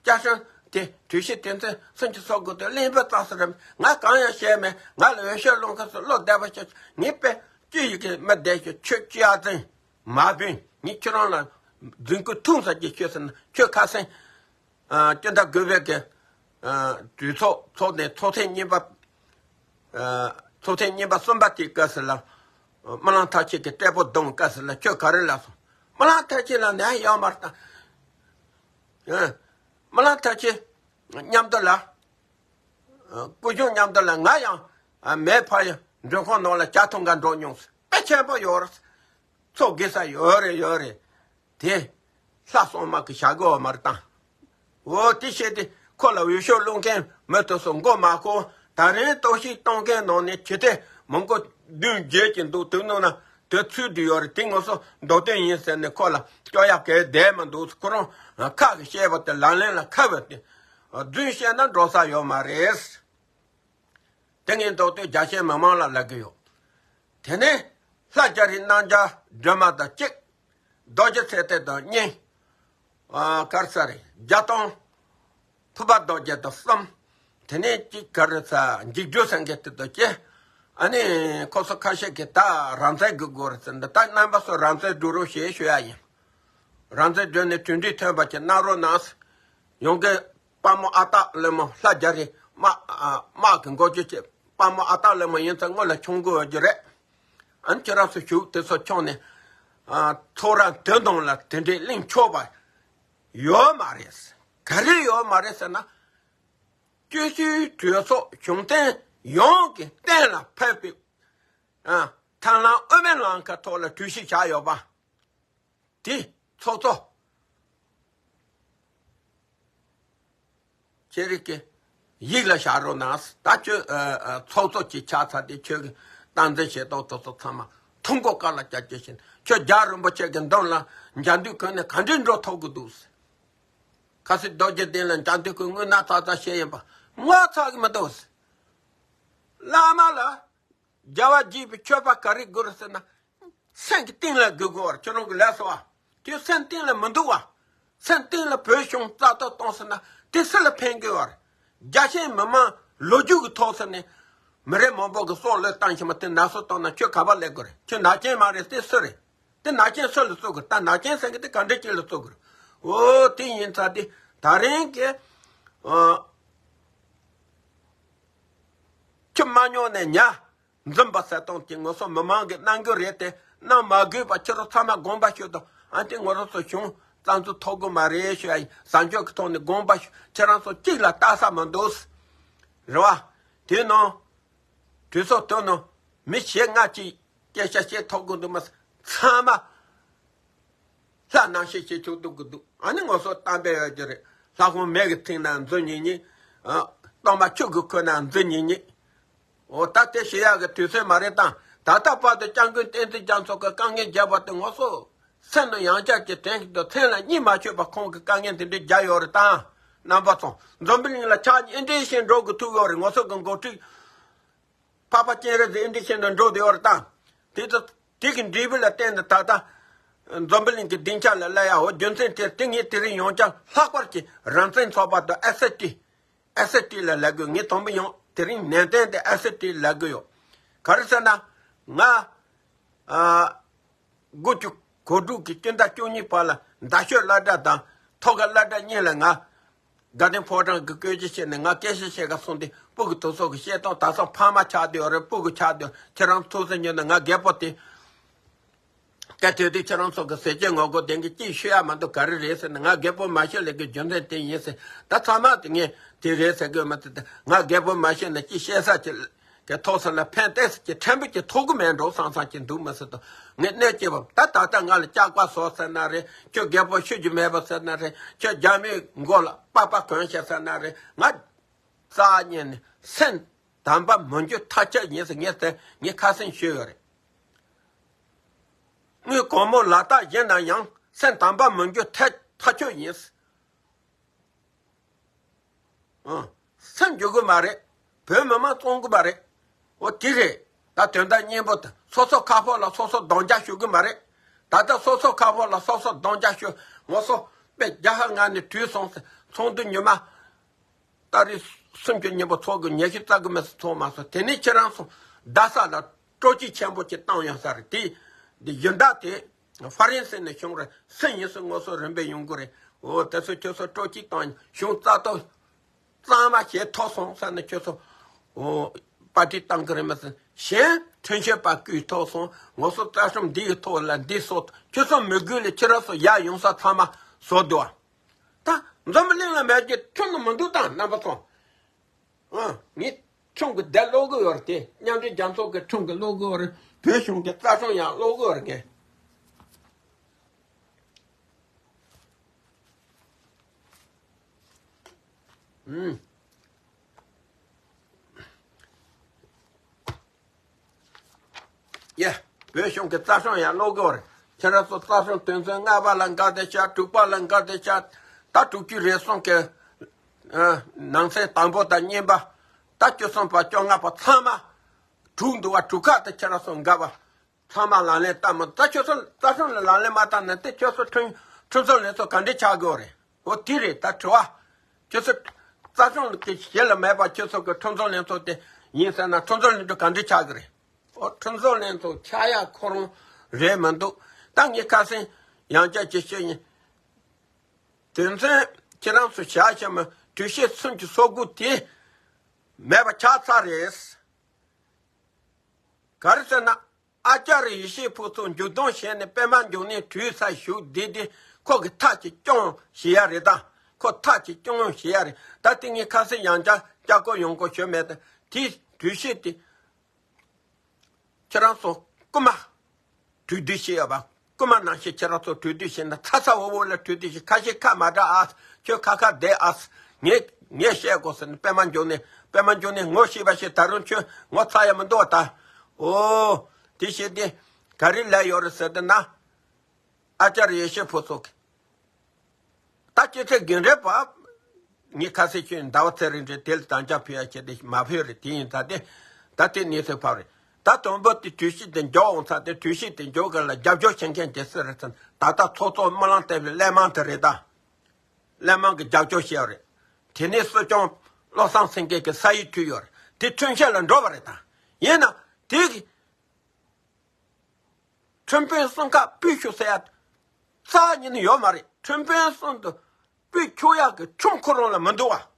སྐྱབས་མགོན་དེ་གྲོས་གཞི་དེ་ཚོ་སུན་གྱི་སོག་དགོས་དེ་གླེན་པ་ཙག་ས་རེད། ང་གང་ཡང་བཤད་མེད། ང་ལ་འོས་ཤོག་སློང་མཁན་སུ་བློ་བདེ་བ་ཤོག་ངས་པས་སྤྱི་ཡི་གི་མི་བདེ་ཤོག་ཆོས་སྤྱི་ཨ་ཙན་མ་བུན་ངས་ཁྱོད་རང་ལ་རྫུན་རྐུན་ཐུང་ས་ཀྱི་ཤོད་ཟེར་ན། ཁྱོད་ཁ་སེང་། ཨ་སྤྱི་ཟླ་དགུ་པའི་གི་ཨ་གྲོས་ཚོགས་ཚོགས་ནས་ཚོགས་ཐེངས་གཉིས་པ། ཨ་ཚོགས་ཐེངས་གཉིས་པ་གསུམ་པ་དེའི་སྐབས་སུ་ལ། ཨ་རྨི་ལམ་མཐར་ཕྱིན་གྱི་སྤྲད་པོ་བརྡུངས་སྐབས་སུ་ལ་ཁྱོད་ག་རེ་ལབ་སོང་། རྨི་ལམ་མཐར་ཕྱིན་ལ་ནད་ཡོད་མ་རེད་ད། ཨ་རྨི་ལམ་མཐར་ཕྱིན་མཉམ་དུ་ལ། ཨ་སྐུ་གཞོན་མཉམ་དུ་ལ་ང་ཡང་ཨ་མེ་ཕ་ཡི་མགྲོན་ཁང་ནང་ལ་ཇ་འཐུང་ག་འགྲོ་མྱོང་། དཔེ་ཆེན་པོ་ཡོད་རེད། ཚོགས་དགེ་ས་ཡོད་རེད་ཡོད་རེད། དེ་ལྷ་སྲུང་མ་གི་བྱ་དགའ་བ་མར་བཏང་། འོ་དེ་བཤད་དེ་ཁོ་ལ་འོས་ཤོག་སློང་མཁན་མི་དེ་ཚོ་མགོ་མ་འཁོར། ད་རིང་གཏོར་བཤིག་གཏོང་མཁན་ནང་ནས་ཇི་སྟེ་མང་པོ་བདུན་བརྒྱད་ཀྱི་འདུག་དེ་ནང་ན་དེ་ཚུད་དུ་ཡོད་རེད། དེ་ང་ཚོ་མདོ་དོན་ཡིན་ཟེར་ནས་ཁོ་ལ་སྐྱོ་ཡག་གས་བསྡད་མི་འདུག་ཁོ་རང་ཁ་གི་བཤད་པ་དེ་ལག་ལེན་ལ་ཁ་བ་དེ་རྫུན་བཤད་ན་འགྲོ་ས་ཡོད་མ་རེད། དེ་ངས་མདོ་དོན་རྒྱ་ཆེའི་མི་མང་ལ་ལབ་གི་ཡོད། དེ་ནས་ལྷ་རྒྱ་རི་རྣམ་རྒྱལ་སྒྲོལ་མ་དང་གཅིག་རྡོ་རྗེ་ཚེ་བརྟན་དང་གཉིས། ཨ་གར་ས་རེད། རྒྱ་སྟོང་ཕུར་པ་རྡོ་རྗེ་དང་གསུམ། དེ་ནས་གཅིག་གར་ས་འཇིགས་བརྗོད་སེང་གེ་དེ་དང་བཅས། ཨ་ནི་ཁོ་ཚོ་ཁ་ཤས་ཀྱིས་ད་རང་བཙན་དགོས་དགོས་རེད་ཟེར་འདི། ད་རྣམ་པ་ཚོ་རང་བཙན་སྒྲུབ་རོགས་ཞེས་ཞུ་ཡ་ཡིན། རང་བཙན་བརྗོད་ནས་གྲོས་འགྲིག་ཐོན་པ་ཅིག་གནང་རོགས་གནང་། ཡོང་གི་དཔལ་མོ་ཨ་སྟག་ལེབ་མོ་ལྷ་རྒྱ་རི་དམག་ཨ་དམག་གི་འགོ་ཁྲིད་ཅིག་དཔལ་མོ་ཨ་སྟག་ལེབ་མོ་ཡིན་ཙང་སྔོན་ལ་མཆོང་དགོས་ཀྱི་རེད། ཨ་ནི་ཁྱེད་རང་ཚོ་གཞུག་དེ་ཚོ་མཆོང་ནས་ཨ་ཚོགས་ར་དོན་དམ་ལ་དེ་འདྲའི་གླེང་ཆོག་པ་ཡོད་མ་རེད། ག་རེ་ཡོད་མ་རེད་ཟེར་ན། སྤྱི་འཐུས་གྲོས་ཚོགས་གཞུང་བསྟེན་ཡོངས་ཀྱིས་གཏན་ལ་ཕབ་པའི་ཨ་ཐབས་ལམ་དབུ་མའི་ལམ་ཁ་ཐོག་ལ་གྲོས་གཞི་བཞག་ཡོད་པ། དེ་ཚོགས་གཙོ། ཁྱེད་རིགས་ཀྱི་ཡིག་ལ་བཞག་རོགས་གནང་། ད་ཁྱོད་ཨ་ཨ་ཚོགས་གཙོ་ཅིག་ཆགས་ཚར་དུས་ཁྱོད་ཀྱི་སྟངས་འཛིན་བྱེད་སྟངས་དེ་ཚོ་ཚང་མ་ཐུགས་མགོ་དཀར་ལ་བཀྱག་བཀྱག་བྱས་ནས། ཁྱོད་རྒྱལ་བ་རིན་པོ་ཆེ་གི་མདུན་ལ་མཇལ་འདོད་ཁུར་ནས་ག་འདྲས་འགྲོ་ཐུབ་ཀྱི་འདུག་ཁ་སང་རྡོ་རྗེ་གདན་ལ་མཇལ་འདོད་ཁུར་དངོས་གནས་ཚ་ཚ་བྱས་ཡིན་པ་ངོ་ཚ་གི་མི་འདུག་བླ་མ་ལ། རྒྱལ་བ་དགྱེས་པའི་མཆོད་པ་ག་རེ་དགོས་རེད་ཟེར་ན། སེམས་ཀྱི་གཏིང་ལ་དགོས་དགོས་བར་ཁྱོད་རང་གི་ལས་སོ་བ། དེ་སེམས་གཏིང་ལ་མི་འདུག་བ། སེམས་གཏིང་ལ་བོད་གཞུང་རྩ་གཏོར་གཏོང་ཟེར་ན་དེ་སུ་ལ་ཕན་དགོས་བར། རྒྱ་ཆེའི་མི་མང་ལོ་རྒྱུས་ཀྱི་ཐོག་ཟེར་ནས་མི་རེ་མང་པོ་གི་སྲོག་བློས་བཏང་ཞིག་མ་དེ་ན་སོ་བཏང་ན་ཁྱོད་ག་པར་སླེབས་དགོས་རེད། ཁྱོད་ནག་ཅན་མ་རེད། དེ་སུ་རེད། དེ་ནག་ཅན་སུ་ལ་བཙུགས་དགོས་རེད། ད་ནག་ཅན་ཟེར་གི་དེ་ག་འདྲ་ཅིག་ལ་བཙུགས་དགོས་རེད། འོ་དེ་ཡིན་ཙང་དེ་ད་རིང་གི་ཨ། ཁྱོད་མ་མྱོང་ནས་ཉ། འཛུམ་པ་ཟེར་སྟངས་ཀྱི་ངོ་སོ་མི་མང་གི་གནང་རྒྱུ་རེད་དེ་གནང་མ་དགོས་པ་ཁྱེད་རང་ཚང་མ་དགོངས་པ་ཞུ་དང་། ཨ་ནི་ངོ་རང་ཚོ་གཞུང་རྩ་འཛུགས་ཐོབ་དགོས་མ་རེད་ཞུ་ཡ་ཡིན། བཟང་སྤྱོད་ཀྱི་ཐོག་ནས་དགོངས་པ་ཞུ། ཁྱེད་རང་ཚོ་གཅིག་ལ་ལྟ་ས་མི་འདུག་རེད་བ། དེ་ནང་དུས་ཚོད་དོན་ནང་མི་ཞེ་ལྔ་གཅིག་སྐད་ཆ་བཤད་ཐུབ་དགོས་འདུག་མ་ཚང་མ། ལྷ་རྣམ་ཤེས་ཤེས་ཆོག་འདུག་གི་འདུག་ཨ་ནི་ངོ་སོ་གཏམ་དཔེ་ཡོད་ཀྱི་རེད། ལྷ་ཁང་མེ་གི་ཐིག་ན་འཛུལ་ཉིན་ཉིན། ཨ། གཏོར་མ་ཆུ་གི་ཁོལ་ན་འཛུལ་ཉིན་ཉིན། འོ་ད་དེ་བཤད་ཡག་གི་དུས་ཚོད་མ་རེད་དང་། ད་ལྟ་བར་དུ་སྐྱབས་མགོན་བསྟན་འཛིན་རྒྱ་མཚོ་གི་དཀའ་ངལ་བརྒྱབ་པ་དེ་ངོ་སོ་སེམས་ནང་ཡང་བསྐྱར་གྱི་དྲན་གྱི་འདུག་མཚན་ལ་གཉིད་མ་ཆོད་པ་ཁོང་གི་དཀའ་ངལ་དེ་འདྲའི་བརྒྱབ་ཡོད་རེད་དང་། རྣམ་པ་ཚོ་འཛམ་བུ་གླིང་ལ་ཕྱག་ཨེ་འདྲས་ཤིག་འགྲོ་དགོས་ཐུག་ཡོད་རེད། ངོ་སོ་གི་འགོ་ཁྲིད། འཕགས་པ་སྤྱན་རས་གཟིགས་ཨེ་འདྲས་ཤིག་ནང་འགྲོ་བསྡད་ཡོད་རེད་དང་། དེ་ཚོ་དེ་གི་འབྲས་བུ་ལ་བརྟེན་ནས་ད་ལྟ་འཛམ་བུ་གླིང་གི་སྡིངས་ཆ་ལ་སླེབས་ཡ། འོ་རྒྱུ་མཚན་དེ་དེ་ངས་དེ་རིང་ཡང་བསྐྱར་ལྷག་པར་གྱི་རང་བཙན་ཚོགས་པ་དང་ཨེ་སི་ཊི། ཨེ་སི་ཊི་ལ་ལབ་དགོས། ངས་དང་པོ་ཡང་དེ་རིང་ནན་ཏན་དེ་ཨེ་སི་ཊི་ལབ་དགོས་ཡོད། ག་རེ་ཟེར་ན། ང་ཨ། དགུ་བཅུ་གོ་དྲུག་གི་སྤྱི་ཟླ་བཅུ་གཉིས་བར་ལ་མདའ་ཤོད་སློབ་གྲྭ་དང་ཐོག་ཁ་སློབ་གྲྭ་གཉིས་ལ་ང་དགའ་ལྡན་ཕོ་བྲང་གི་སྐུ་ཞབས་བྱས་ནས་ང་སྐད་ཆ་བཤད་ག་སོང་སྟེ་སྤུ་གུ་དེ་ཚོ་གི་བཤད་སྟངས་ད་སང་ཕ་མ་ཆགས་བསྡད་ཡོད་རེད། སྤུ་གུ་ཆགས་བསྡད་ཡོད། ཁྱེད་རང་ཚོ་ཚོ་ཉོན་ན་ང་རྒད་པོ་དེ་སྐད་དོད་དེ་ཁྱེད་རང་ཚོ་གི་ཟས་བཅད་ངོ་རྒོལ་ལྡན་གི་ཅིག་ཤོད་ཡ་མ་འདུག་ག་རེ་རེད་ཟེར་ན། ང་རྒད་པོ་མ་ཤོད་ལས་ཀའི་རྒྱུ་མཚན་དེ་ཡིན་ཟེར། ད་ཚང་མ་དེ་ངས་དེ་རེད་ཟེར་གི་ཡོད་མ་རེད། ད་ང་རྒད་པོ་མ་ཤོད་ན་ཅིག་བཤད་ས་ཅིག་གི་ཐོག་ས་ལ་ཕན་ཏེ་ཟེར་གྱི་ཕྲན་བུ་གྱི་ཐོག་གི་མེད་འགྲོ་བསམ་བསམ་གྱི་འདུག་མི་སྲིད་དོ། ངས་གནས་སྐྱེས་པ་ད་ད་ལྟ་ང་ལ་སྐྱག་པ་བཟོ་ཟེར་ན་རེད། ཁྱོད་རྒད་པོ་ཤོད་རྒྱུ་མེད་པ་ཟེར་ན་རེད། ཁྱོད་རྒྱ་མིའི་མགོ་ལ་པགས་པ་གོན་ཤེས་ཟེར་ན་རེད། ང་རྩ་ཉེ་ནས་སེམས་དམ་པ་མི་འགྱུར་ཐག་ཆོད་ཡིན་ཟེར་ངས་ཟེར་ངས་ཁ་སེང་ཞུས་ཡོད་རེད། དངུལ་གོང་མོ་ལག་རྟགས་བཞེས་ན་ཡང་སེམས་དམ་པ་མི་འགྱུར་ཐག་ཐག་ཆོད་ཡིན། ཨང་། སེམས་འགྱུར་གི་མ་རེད། བོད་མི་མང་བཙོང་གི་མ་རེད། འོ་དེ་རེད། ད་དོན་དག་སྙན་པོ་དེ་སོ་སོ་ཁ་ཕོ་ལ་སོ་སོ་གདོང་རྒྱག་ཞུ་གི་མ་རེད། ད་ལྟ་སོ་སོ་ཁ་ཕོ་ལ་སོ་སོ་གདོང་རྒྱག་ཞུ། ངོ་སོ་དཔེ་རྒྱ་ཧ་ང་ནི་དུས་སོང་ཟེར་ཚོགས་འདུ་ཉི་མ་ཏ་རིག་སུམ་ཅུ་ཉིན་པོ་ཚོགས་གི་ཉི་ཤུ་རྩ་དགུ་མི་སུ་ཚོགས་མ་སོང་། དེ་ནས་ཁྱེད་རང་ཚོ་རྡ་ས་ལ་སྤྲོ་སྐྱིད་ཆེན་པོ་ཅིག་བཏང་ཡོང་ས་རེད། དེ་འདི་ཡོན་བདག་དེ་ཧྥ་རན་སི་ནས་བྱུང་རེད། སུ་ཡིན་སུ་ངོ་སོ་རིམ་པས་ཡོང་གི་རེད། འོ་དེ་ཚོ་ཁྱོད་ཚོ་སྤྲོ་སྐྱིད་བཏང་གཞུང་རྩ་གཏོར་གཙང་མ་བྱེད་ཐུབ་སོང་ས་ནས་ཁྱོད་ཚོ་འོ་པར་ཊི་བཏང་གི་རེད་མ་ཟད། གཞན་ཁྲིམས་ཞིབ་པ་བསྐོས་ཐུབ་སོང་། ངོ་སོ་རྩ་ཁྲིམས་འདིའི་ཐོག་ལ་འདི་སོགས་ཁྱོད་ཚོ་མི་དགོས་ལས་ཁྱེད་རང་ཚོ་ཡར་ཡོང་ས་ཚང་མ་བཟོ་འདུག་ཨ། ད་འཛམ་བུ་གླིང་ལ་མེད་ཀྱི་ཁྲིམས་ནི་མི་འདུག་དང་རྣམ་པ་ཚོ། ཨ། ངས་ཁྲིམས་ཀྱི་བརྡ་ཀློག་གི་ཡོད་རེད་དེ། མཉམ་འབྲེལ་རྒྱལ་ཚོགས་ཀྱི་ཁྲིམས་ཀྱི་ཀློག་གི་ཡོད་རེད། བོད་གཞུང་གི་རྩ་ཁྲིམས་ཡང་ཀློག་གི་ཡོད་རེད་ངས། ཨུམ། ཡ། བོད་གཞུང་གི་རྩ་ཁྲིམས་ཡང་ཀློག་གི་ཡོད་རེད། ཁྱེད་རང་ཚོ་རྩ་ཁྲིམས་དོན་ཚན་ལྔ་པ་ལ་འགལ་ཏེ་ཆགས། དྲུག་པ་ལ་འགལ་ཏེ་ཆགས། ད་དྲུག་ཅུ་རེ་གསུམ་གི་ཨ་ནང་གསེས་དང་པོ་དང་གཉིས་པ། ད་བཅུ་གསུམ་པ་བཅོ་ལྔ་པ་ཚང་མ་དྲུག་འདུག་བ། དྲུག་ཁག་དེ་ཁྱེད་རང་ཚོ་འགལ་བ་ཚང་མ་ལག་ལེན་བསྟར་མི། ད་ཁྱོད་ཚོ་རྩ་ཁྲིམས་ལ་ལག་ལེན་མ་བསྟར་ན་དེ་ཁྱོད་ཚོ་ཁྲིམས་ཁྲིམས་སྲོལ་ལེན་ཚོ་ག་འདྲས་ཆགས་དགོས་རེད། འོ་དེ་རེད་ད་དྲི་བ། ཁྱོད་ཚོ་རྩ་ཁྲིམས་ཀྱི་གཞི་ལ་མེད་པ་ཁྱོད་ཚོ་གི་ཁྲིམས་སྲོལ་ལེན་ཚོ་དེ་ཡིན་ཟེར་ན་ཁྲིམས་སྲོལ་ལེན་དུས་ག་འདྲས་ཆགས་ཀྱི་རེད། ཨོ་ཁྲིམས་བཟོ་ལེན་ཚོ་ཆགས་ཡག་ཁོ་རང་རེད་མི་འདུག་ད་ངས་ཁ་སང་ཡང་བསྐྱར་ཅིག་བཤད་ཡིན། དོན་ཚན་ཁྱེད་རང་ཚོ་བཞག་བཞག་མ་གྲོས་གཞི་སུམ་ཅུ་སོ་དགུ་དེ་མེད་པ་ཆགས་ཚར་རེད། ག་རེ་ཟེར་ན་ཨ་ཙརྱ་ཡེ་ཤེས་ཕུན་ཚོགས་མཇུག་སྡོམ་བྱས་ནས་པད་མ་འབྱུང་གནས་གྲོས་ས་བཞུགས་བསྡད་དེ་ཁོ་གི་ཐག་ཅིག་བཅོམ་བྱེད་ཡ་རེད་ད། ཁོ་ཐག་ཅིག་བཅོམ་བྱེད་ཡ་རེད་ད། དེ་ངས་ཁ་སང་ཡང་བསྐྱར་བསྐྱར་བཀོད་ཡོང་དགོས་ཞུ་མེད་ད། དེ་གྲོས་གཞི་དེ། ཁྱེད་རང་ཚོ་རྐུ་མ་གྲོས་བསྡུར་བྱེད་ཡོད་པ། རྐུ་མ་ནང་བཞིན་ཁྱེད་རང་ཚོ་གྲོས་བསྡུར་བྱེད་ན་ཚ་ཚ་འུར་འུར་ལ་གྲོས་བསྡུར་བྱེད། ཁ་ཤས་ཁ་མ་གྲག་ཨ། ཁྱོད་ཁ་ཁ་བསྡད་ཨ། ངས་ངས་བཤད་དགོས་ཟེར་ནས་པད་མ་འབྱུང་གནས་པད་མ་འབྱུང་གནས་ངོ་ཤེས་པ་ཞིག་ད་རུང་ཁྱོད་ངོ་ཚ་ཡ་མི་འདུག་ད། ཨོ། དེ་བྱས་ཏེ་ག་རེ་ལས་ཡོད་རེད་ཟེར་ཏེ་ན། ཨ་ཙརྱ་ཡེ་ཤེས་ཕུན་ཚོགས་ཀྱིས། ད་སྤྱི་ཚེས་རྒན་རབས་པ། ངས་ཁ་སང་ཁྱོད་ཟླ་བ་ཚེ་རིང་འདྲེ་དེ་ལ་དམ་བཅའ་ཕུལ་ཡ་བྱས་ཏེ་མ་ཕུལ་རེད། དེ་ཡིན་ད་དེ། ད་དེ་གནས་ཚུལ་ཕབ་རེད། ད་དོན་པོ་དེ་གྲོས་གཞི་དེ་འཇོག་འོང་ཚར་དེ། གྲོས་གཞི་དེ་འཇོག་གི་ལ་རྒྱབ་སྐྱོར་བྱེད་མཁན་དེ་སུ་རེད་ཟེར་ན། ད་ལྟ་ཚོགས་གཙོ་སྨོན་ལམ་བསྟན་པའི་གླེང་མང་དེ་རེད་ད། གླེང་མང་གི་རྒྱབ་སྐྱོར་བྱས་པ་རེད། དེ་ནས་སྲིད་སྐྱོང་བློ་བཟང་སེང་གེ་གི་ས་ཡིག་ཕུལ་ཡོད་རེད། དེ་ཁྲིམས་ཆད་ལ་འགྲོ་བ་རེད་ད། ཡིན་ན་དེ་གི་ཁྲིམས་དཔོན་གསུམ་ཀ་ཕུད་ཤོག་ཟེར་ཡ། རྩ་ཉིད་ནས་ཡོད་མ་རེད། ཁྲིམས་དཔོན་གསུམ་དུ་ཕུད་ཆོག་ཡག་གི་ཁྲིམས་ཁོ་རང་ལ་མི་འདུག་བ།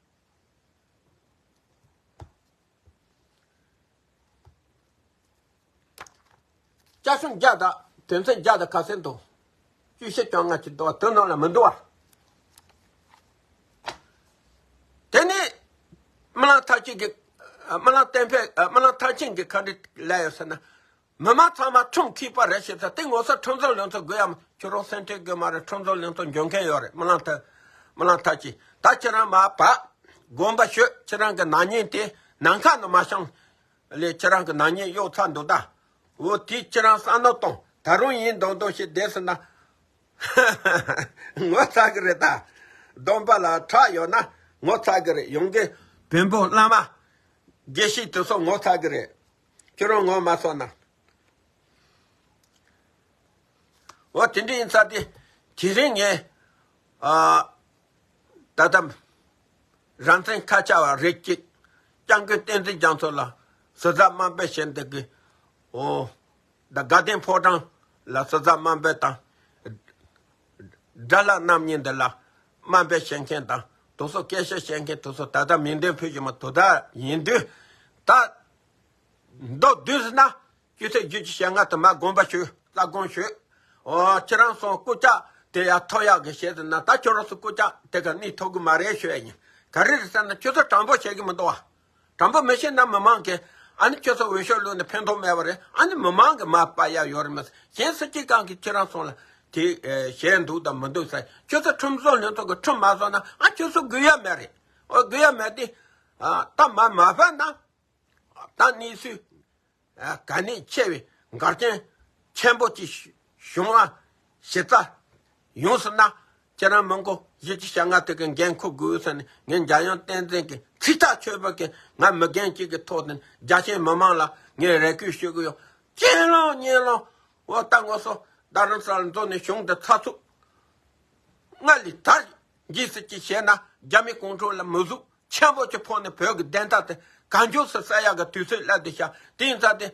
བཅའ་ཁྲིམས་བརྒྱ་དང་དོན་ཚན་བརྒྱ་དང་ག་ཚོད་འདུག་བཅུ་བཞི་བཅོ་ལྔ་ཅིག་འདུག་བ། དོན་ནང་ལ་མི་འདུག་བ། དེ་ནས་སྨོན་ལམ་མཐར་ཕྱིན་གྱི་སྨོན་ལམ་བསྟན་འཕེལ་སྨོན་ལམ་མཐར་ཕྱིན་གྱི་ག་འདྲ་ལས་ཡོད་ཟེར་ན། མི་མང་ཚང་མ་ཁྲིམས་མཁས་པ་རེད་ཞེས་ཟེར་དེ། ངོ་ཚ་ཁྲིམས་བཟོ་ལུགས་ཚོ་དགོས་ཡ་མ། ཁྱོད་རང་སེམས་ཁྲལ་དགོས་མ་རེད། ཁྲིམས་བཟོ་ལུགས་ཚོ་འཇོན་མཁན་ཡོད་རེད། སྨོན་ལམ་མཐར་སྨོན་ལམ་མཐར་ཕྱིན། ད་ཁྱེད་རང་མ་བབ་དགོངས་པ་ཞུ། ཁྱེད་རང་གི་ནག་ཉེས་དེ་ནམ་མཁའ་ནས་མ་བྱུང་། ལས་ཁྱེད་རང་གི་ནག་ཉེས་གཡོག་ཚར་འདུག་ད། འོ་དེ་ཁྱེད་རང་བསམ་བློ་གཏོང་། ད་རུང་ཡིན་མདོག་མདོག་བྱེད་བསྡད་ཟེར་ན། ངོ་ཚ་གི་རེད་ད། སྡོམ་པ་ལ་ཁྲག་ཡོད་ན་ངོ་ཚ་གི་རེད། ཡོང་གི་བོན་པོ་བླ་མ་དགེ་བཤེས་དེ་ཚོ་ངོ་ཚ་གི་རེད། ཁྱེད་རང་ངོ་མ་ཚ་ན། འོ་དེ་འདྲ་ཡིན་ཙང་དེ་དེ་རིང་ངས་ཨ་ད་ལྟ་རང་བཙན་ཁ་ཆག་པ་རེད་ཅིག་སྐྱབས་མགོན་བསྟན་འཛིན་རྒྱ་མཚོ་ལ་ཟུར་ཟ་དམའ་འབེབས་བྱས་འདུག་གི། འོ་ད་དགའ་ལྡན་ཕོ་བྲང་ལ་ཟུར་ཟ་དམའ་འབེབས་དང་། དགྲ་ལྷ་རྣམ་གཉིས་འདི་ལ་དམའ་འབེབས་བྱེད་མཁན་དང་དེ་ཚོ་སྐད་ཆ་བཤད་མཁན་དེ་ཚོ་ད་ལྟ་མིང་འདོན་ཕུལ་གྱི་མ། དོ་བདག་ཡིན་དུས་ད། མདོར་བསྡུས་ཟེར་ན། སྤྱི་ཚེས་བརྒྱད་ཅུ་ཞེ་ལྔ་དུ་མ་དགོངས་པ་ཞུ། རྩ་དགོངས་ཞུ། འོ་ཁྱེད་རང་ཚོ་སྐུ་ཕྱག་དེ་ཡར་ཐོབ་ཡག་གི་བྱས་ཟེར་ན། ད་ཁྱོད་རང་ཚོ་སྐུ་ཕྱག་དེ་ག་གནས་ཐུབ་གི་མ་རེད་ཞུ་ཡ་ཡིན། ག་རེ་རེད་ཟེར་ན་ཁྱོད་ཚོ་དྲང་པོ་བྱེད་གི་མི་འདུག་བ། དྲང་པོ་མི་བྱེད་ན་མི་མང་གིས་ཨ་ནི་ཁྱོད་ཚོ་འོས་ཤོག་བླུགས་ནས་ཕན་ཐོགས་མེད་པ་རེད། ཨ་ནི་མི་མང་གིས་མར་པ་ཡག་ཡོད་རེད་མ་ཟད། གཞན་སྲིད་སྤྱི་ཁང་གིས་ཁྱེད་རང་ཚོ་ལ་དེ་བྱས་འདུག་དང་མི་འདུག་ཟེར། ཁྱོད་ཚོ་ཁྲིམས་བཟོ་ལྷན་ཚོགས་ཀྱི་ཁྲིམས་མ་བཟོ་ན་ཨ་ཁྱོད་ཚོ་དགོས་ཡ་མེད་རེད། འོ་དགོས་ཡ་མེད་དེ། ཨ་ད་མར་མ་ཕབ་ན། ད་གནས་ཚུལ་ག་ནས་ཆེ་བའི་འགལ་རྐྱེན་ཆེན་པོ་ཅིག་བྱུང་བ་གཞི་རྩ་ཡོང་སྲིད་ན། ཁྱེད་རང་མི་མགོ་བཞི་བཅུ་ཞེ་ལྔ་དེ་གི་འགན་འཁུར་དགོས་ཟེར་ནས། ངས་འཇམ་དབྱངས་བསྟན་འཛིན་གྱི་ཚིག་ཐག་ཆོད་པ་གི་ང་མི་རྒན་གཅིག་གི་ཐོག་ནས་རྒྱ་ཆེའི་མི་མང་ལ་ངས་རེ་སྐུལ་ཞུ་གི་ཡོད། གཅེན་ལོ་གཉེན་ལོ་འོ་ད་ངོ་སོ་རྡ་རམ་ས་ལ་འཛོམས་ནས་གཞུང་འདི་ཚགས་ཚུད་སྔར་ལས་དར་རྒྱས་སྲིད་ཀྱི་བྱས་ན། རྒྱ་མི་གོང་ཁྲོ་ལ་མི་གཟུགས་ཆེན་པོ་ཅིག་ཕོག་ནས་བོད་ཀྱི་བདེན་མཐའ་དེ་གང་མགྱོགས་སུ་གསལ་ཡག་གི་དུས་ཚོད་སླེབས་བསྡད་ཤག་དེ་ཡིན་ཙང་དེ།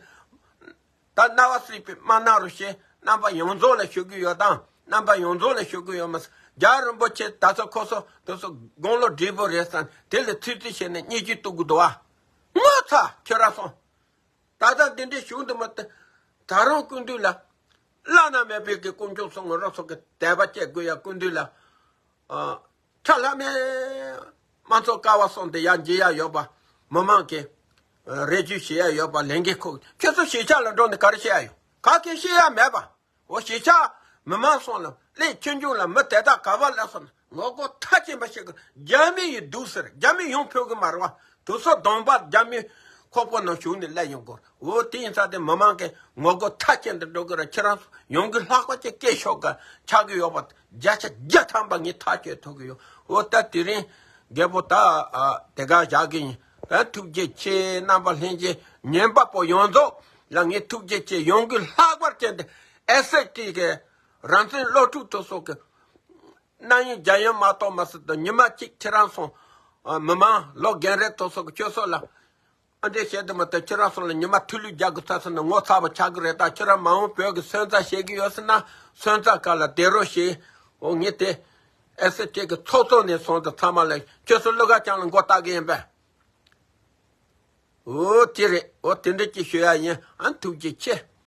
ད་རྣ་བ་སྲིད་པའི་མ་གནང་རོགས་ཞེས་རྣམ་པ་ཡོངས་རྫོགས་ལ་ཞུ་གི་ཡོད་དང་། རྣམ་པ་ཡོངས་རྫོགས་ལ་ཞུ་གི་ཡོད་མ་ཟད། རྒྱལ་བ་རིན་པོ་ཆེ་ད་ཚོ་ཁོ་ཚོ་དེ་ཚོ་དགུང་ལོ་བགྲེས་པོ་རེད་བསམ། དེ་ལ་ཚིག་རྩིས་བྱས་ནས་སྙིང་རྗེ་གཏུག་གི་འདུག་བ། ངོ་ཚ་ཁྱོད་ར་སོང་། ད་ལྟ་འདི་འདྲའི་གཞུང་འདི་མ་ད་ད་རུང་སྐུ་མདུན་ལ་བླ་ན་མེད་པའི་གི་དཀོན་མཆོག་གསུམ་གྱི་རོགས་ཚོགས་ཀྱི་དད་པ་སྐྱེ་དགོས་ཡ། སྐུ་མདུན་ལ་ཨ་ཁྲ་ལྷ་མེད་དམངས་གཙོ་ཀ་བ་གསུམ་དེ་ཡར་འཇིག་ཡ་ཡོད་པ། མི་མང་གི་རེ་ཞུ་བྱེད་ཡ་ཡོད་པ། ལས་འགན་ཁུར། ཁྱོད་ཚོ་གཞིས་ཆགས་ལ་འགྲོ་ནས་ག་རེ་བྱེད་ཡ་ཡོད། ག་གེ་བྱེད་ཡ་མེད་པ། འོ་གཞིས་ཆགས་མི་མང་སོང་ལ་སླད་ཆོས་འབྱུང་ལ་མི་དེ་དག་ག་བ་ལ་སོང་ན་ངོ་རྒོལ་མཐའ་ཅན་པ་ཞིག་གི་རྒྱ་མི་ཡི་སྡུག་ཟེར། རྒྱ་མི་ཡོང་ཕོད་གི་མ་རེད་བ། དུ་སོ་གདོང་པ་རྒྱ་མི་ཁོག་པ་ནང་ཞུགས་ནས་སླེབས་ཡོང་གོ། འོ་དེ་ཡིན་ཙང་དེ་མི་མང་གི་ངོ་རྒོལ་མཐའ་ཅན་དུ་འགྲོ་གི་རེད། ཁྱེད་རང་ཚོ་ཡོང་གི་ལྷག་པ་ཅིག་སྐད་ཤོག་ག་ཆགས་གི་ཡོད་པ་བརྒྱ་ཆ་བརྒྱ་ཐམ་པ་ངས་ཐག་གཅོད་ཐུབ་གི་ཡོད། འོ་ད་དེ་རིང་རྒད་པོ་ད་ཨ་དེ་ག་བཞག་གི་ཡིན། ཨ་ཐུགས་རྗེ་ཆེ། རྣམ་པ་ལྷན་རྒྱས་ཉན་པ་པོ་ཡོངས་རྫོགས་ལ་ངས་ཐུགས་རྗེ་ཆེ། ཡོང་གི་ལྷག་པར་ཅན་དེ་ཨེ་སི་ཨེས་ཊི་གི་རང་བཙན་སློབ་ཕྲུག་དེ་ཚོ་གི་རྣམ་གཡེང་རྒྱ་ཡན་མ་གཏོགས་མ་སྲིད་དུ་ཉི་མ་གཅིག་ཁྱེད་རང་ཚོ་ཨ་མི་མང་ལོ་རྒན་རབས་དེ་ཚོ་གི་ཁྱོད་ཚོ་ལ་ཨ་འདྲས་བྱས་དུ་མ་ད་ཁྱེད་རང་ཚོ་ལ་ཉི་མ་ཐུགས་ལུས་རྒྱག་དགོས་ཚར་སོང་ན་ངོ་ཚ་པོ་ཆགས་ཀྱི་རེད། ད་ཁྱེད་རང་མ་འོངས་བོད་ཀྱི་སོན་རྩ་བཞེས་ཀྱི་ཡོད་ཟེར་ན་སོན་རྩ་ག་ལ་བསྡད་རོགས་བྱེད། འོ་ངས་དེ་ཨེ་སི་ཨེས་ཊི་གི་ཚོགས་གཙོ་ནས་བཟུང་དུ་ཚང་མ་ལ་ཁྱོད་ཚོ་ཀླུ་མཁར་བྱམས་ལ་མགོ་བཏགས་ཀྱི་ཡིན་པས། འོ་དེ་རེད། འོ་དེ་འདྲ་ཅིག་ཞུ་ཡ་ཡིན། ཨ་ཐུགས་རྗེ་ཆེ།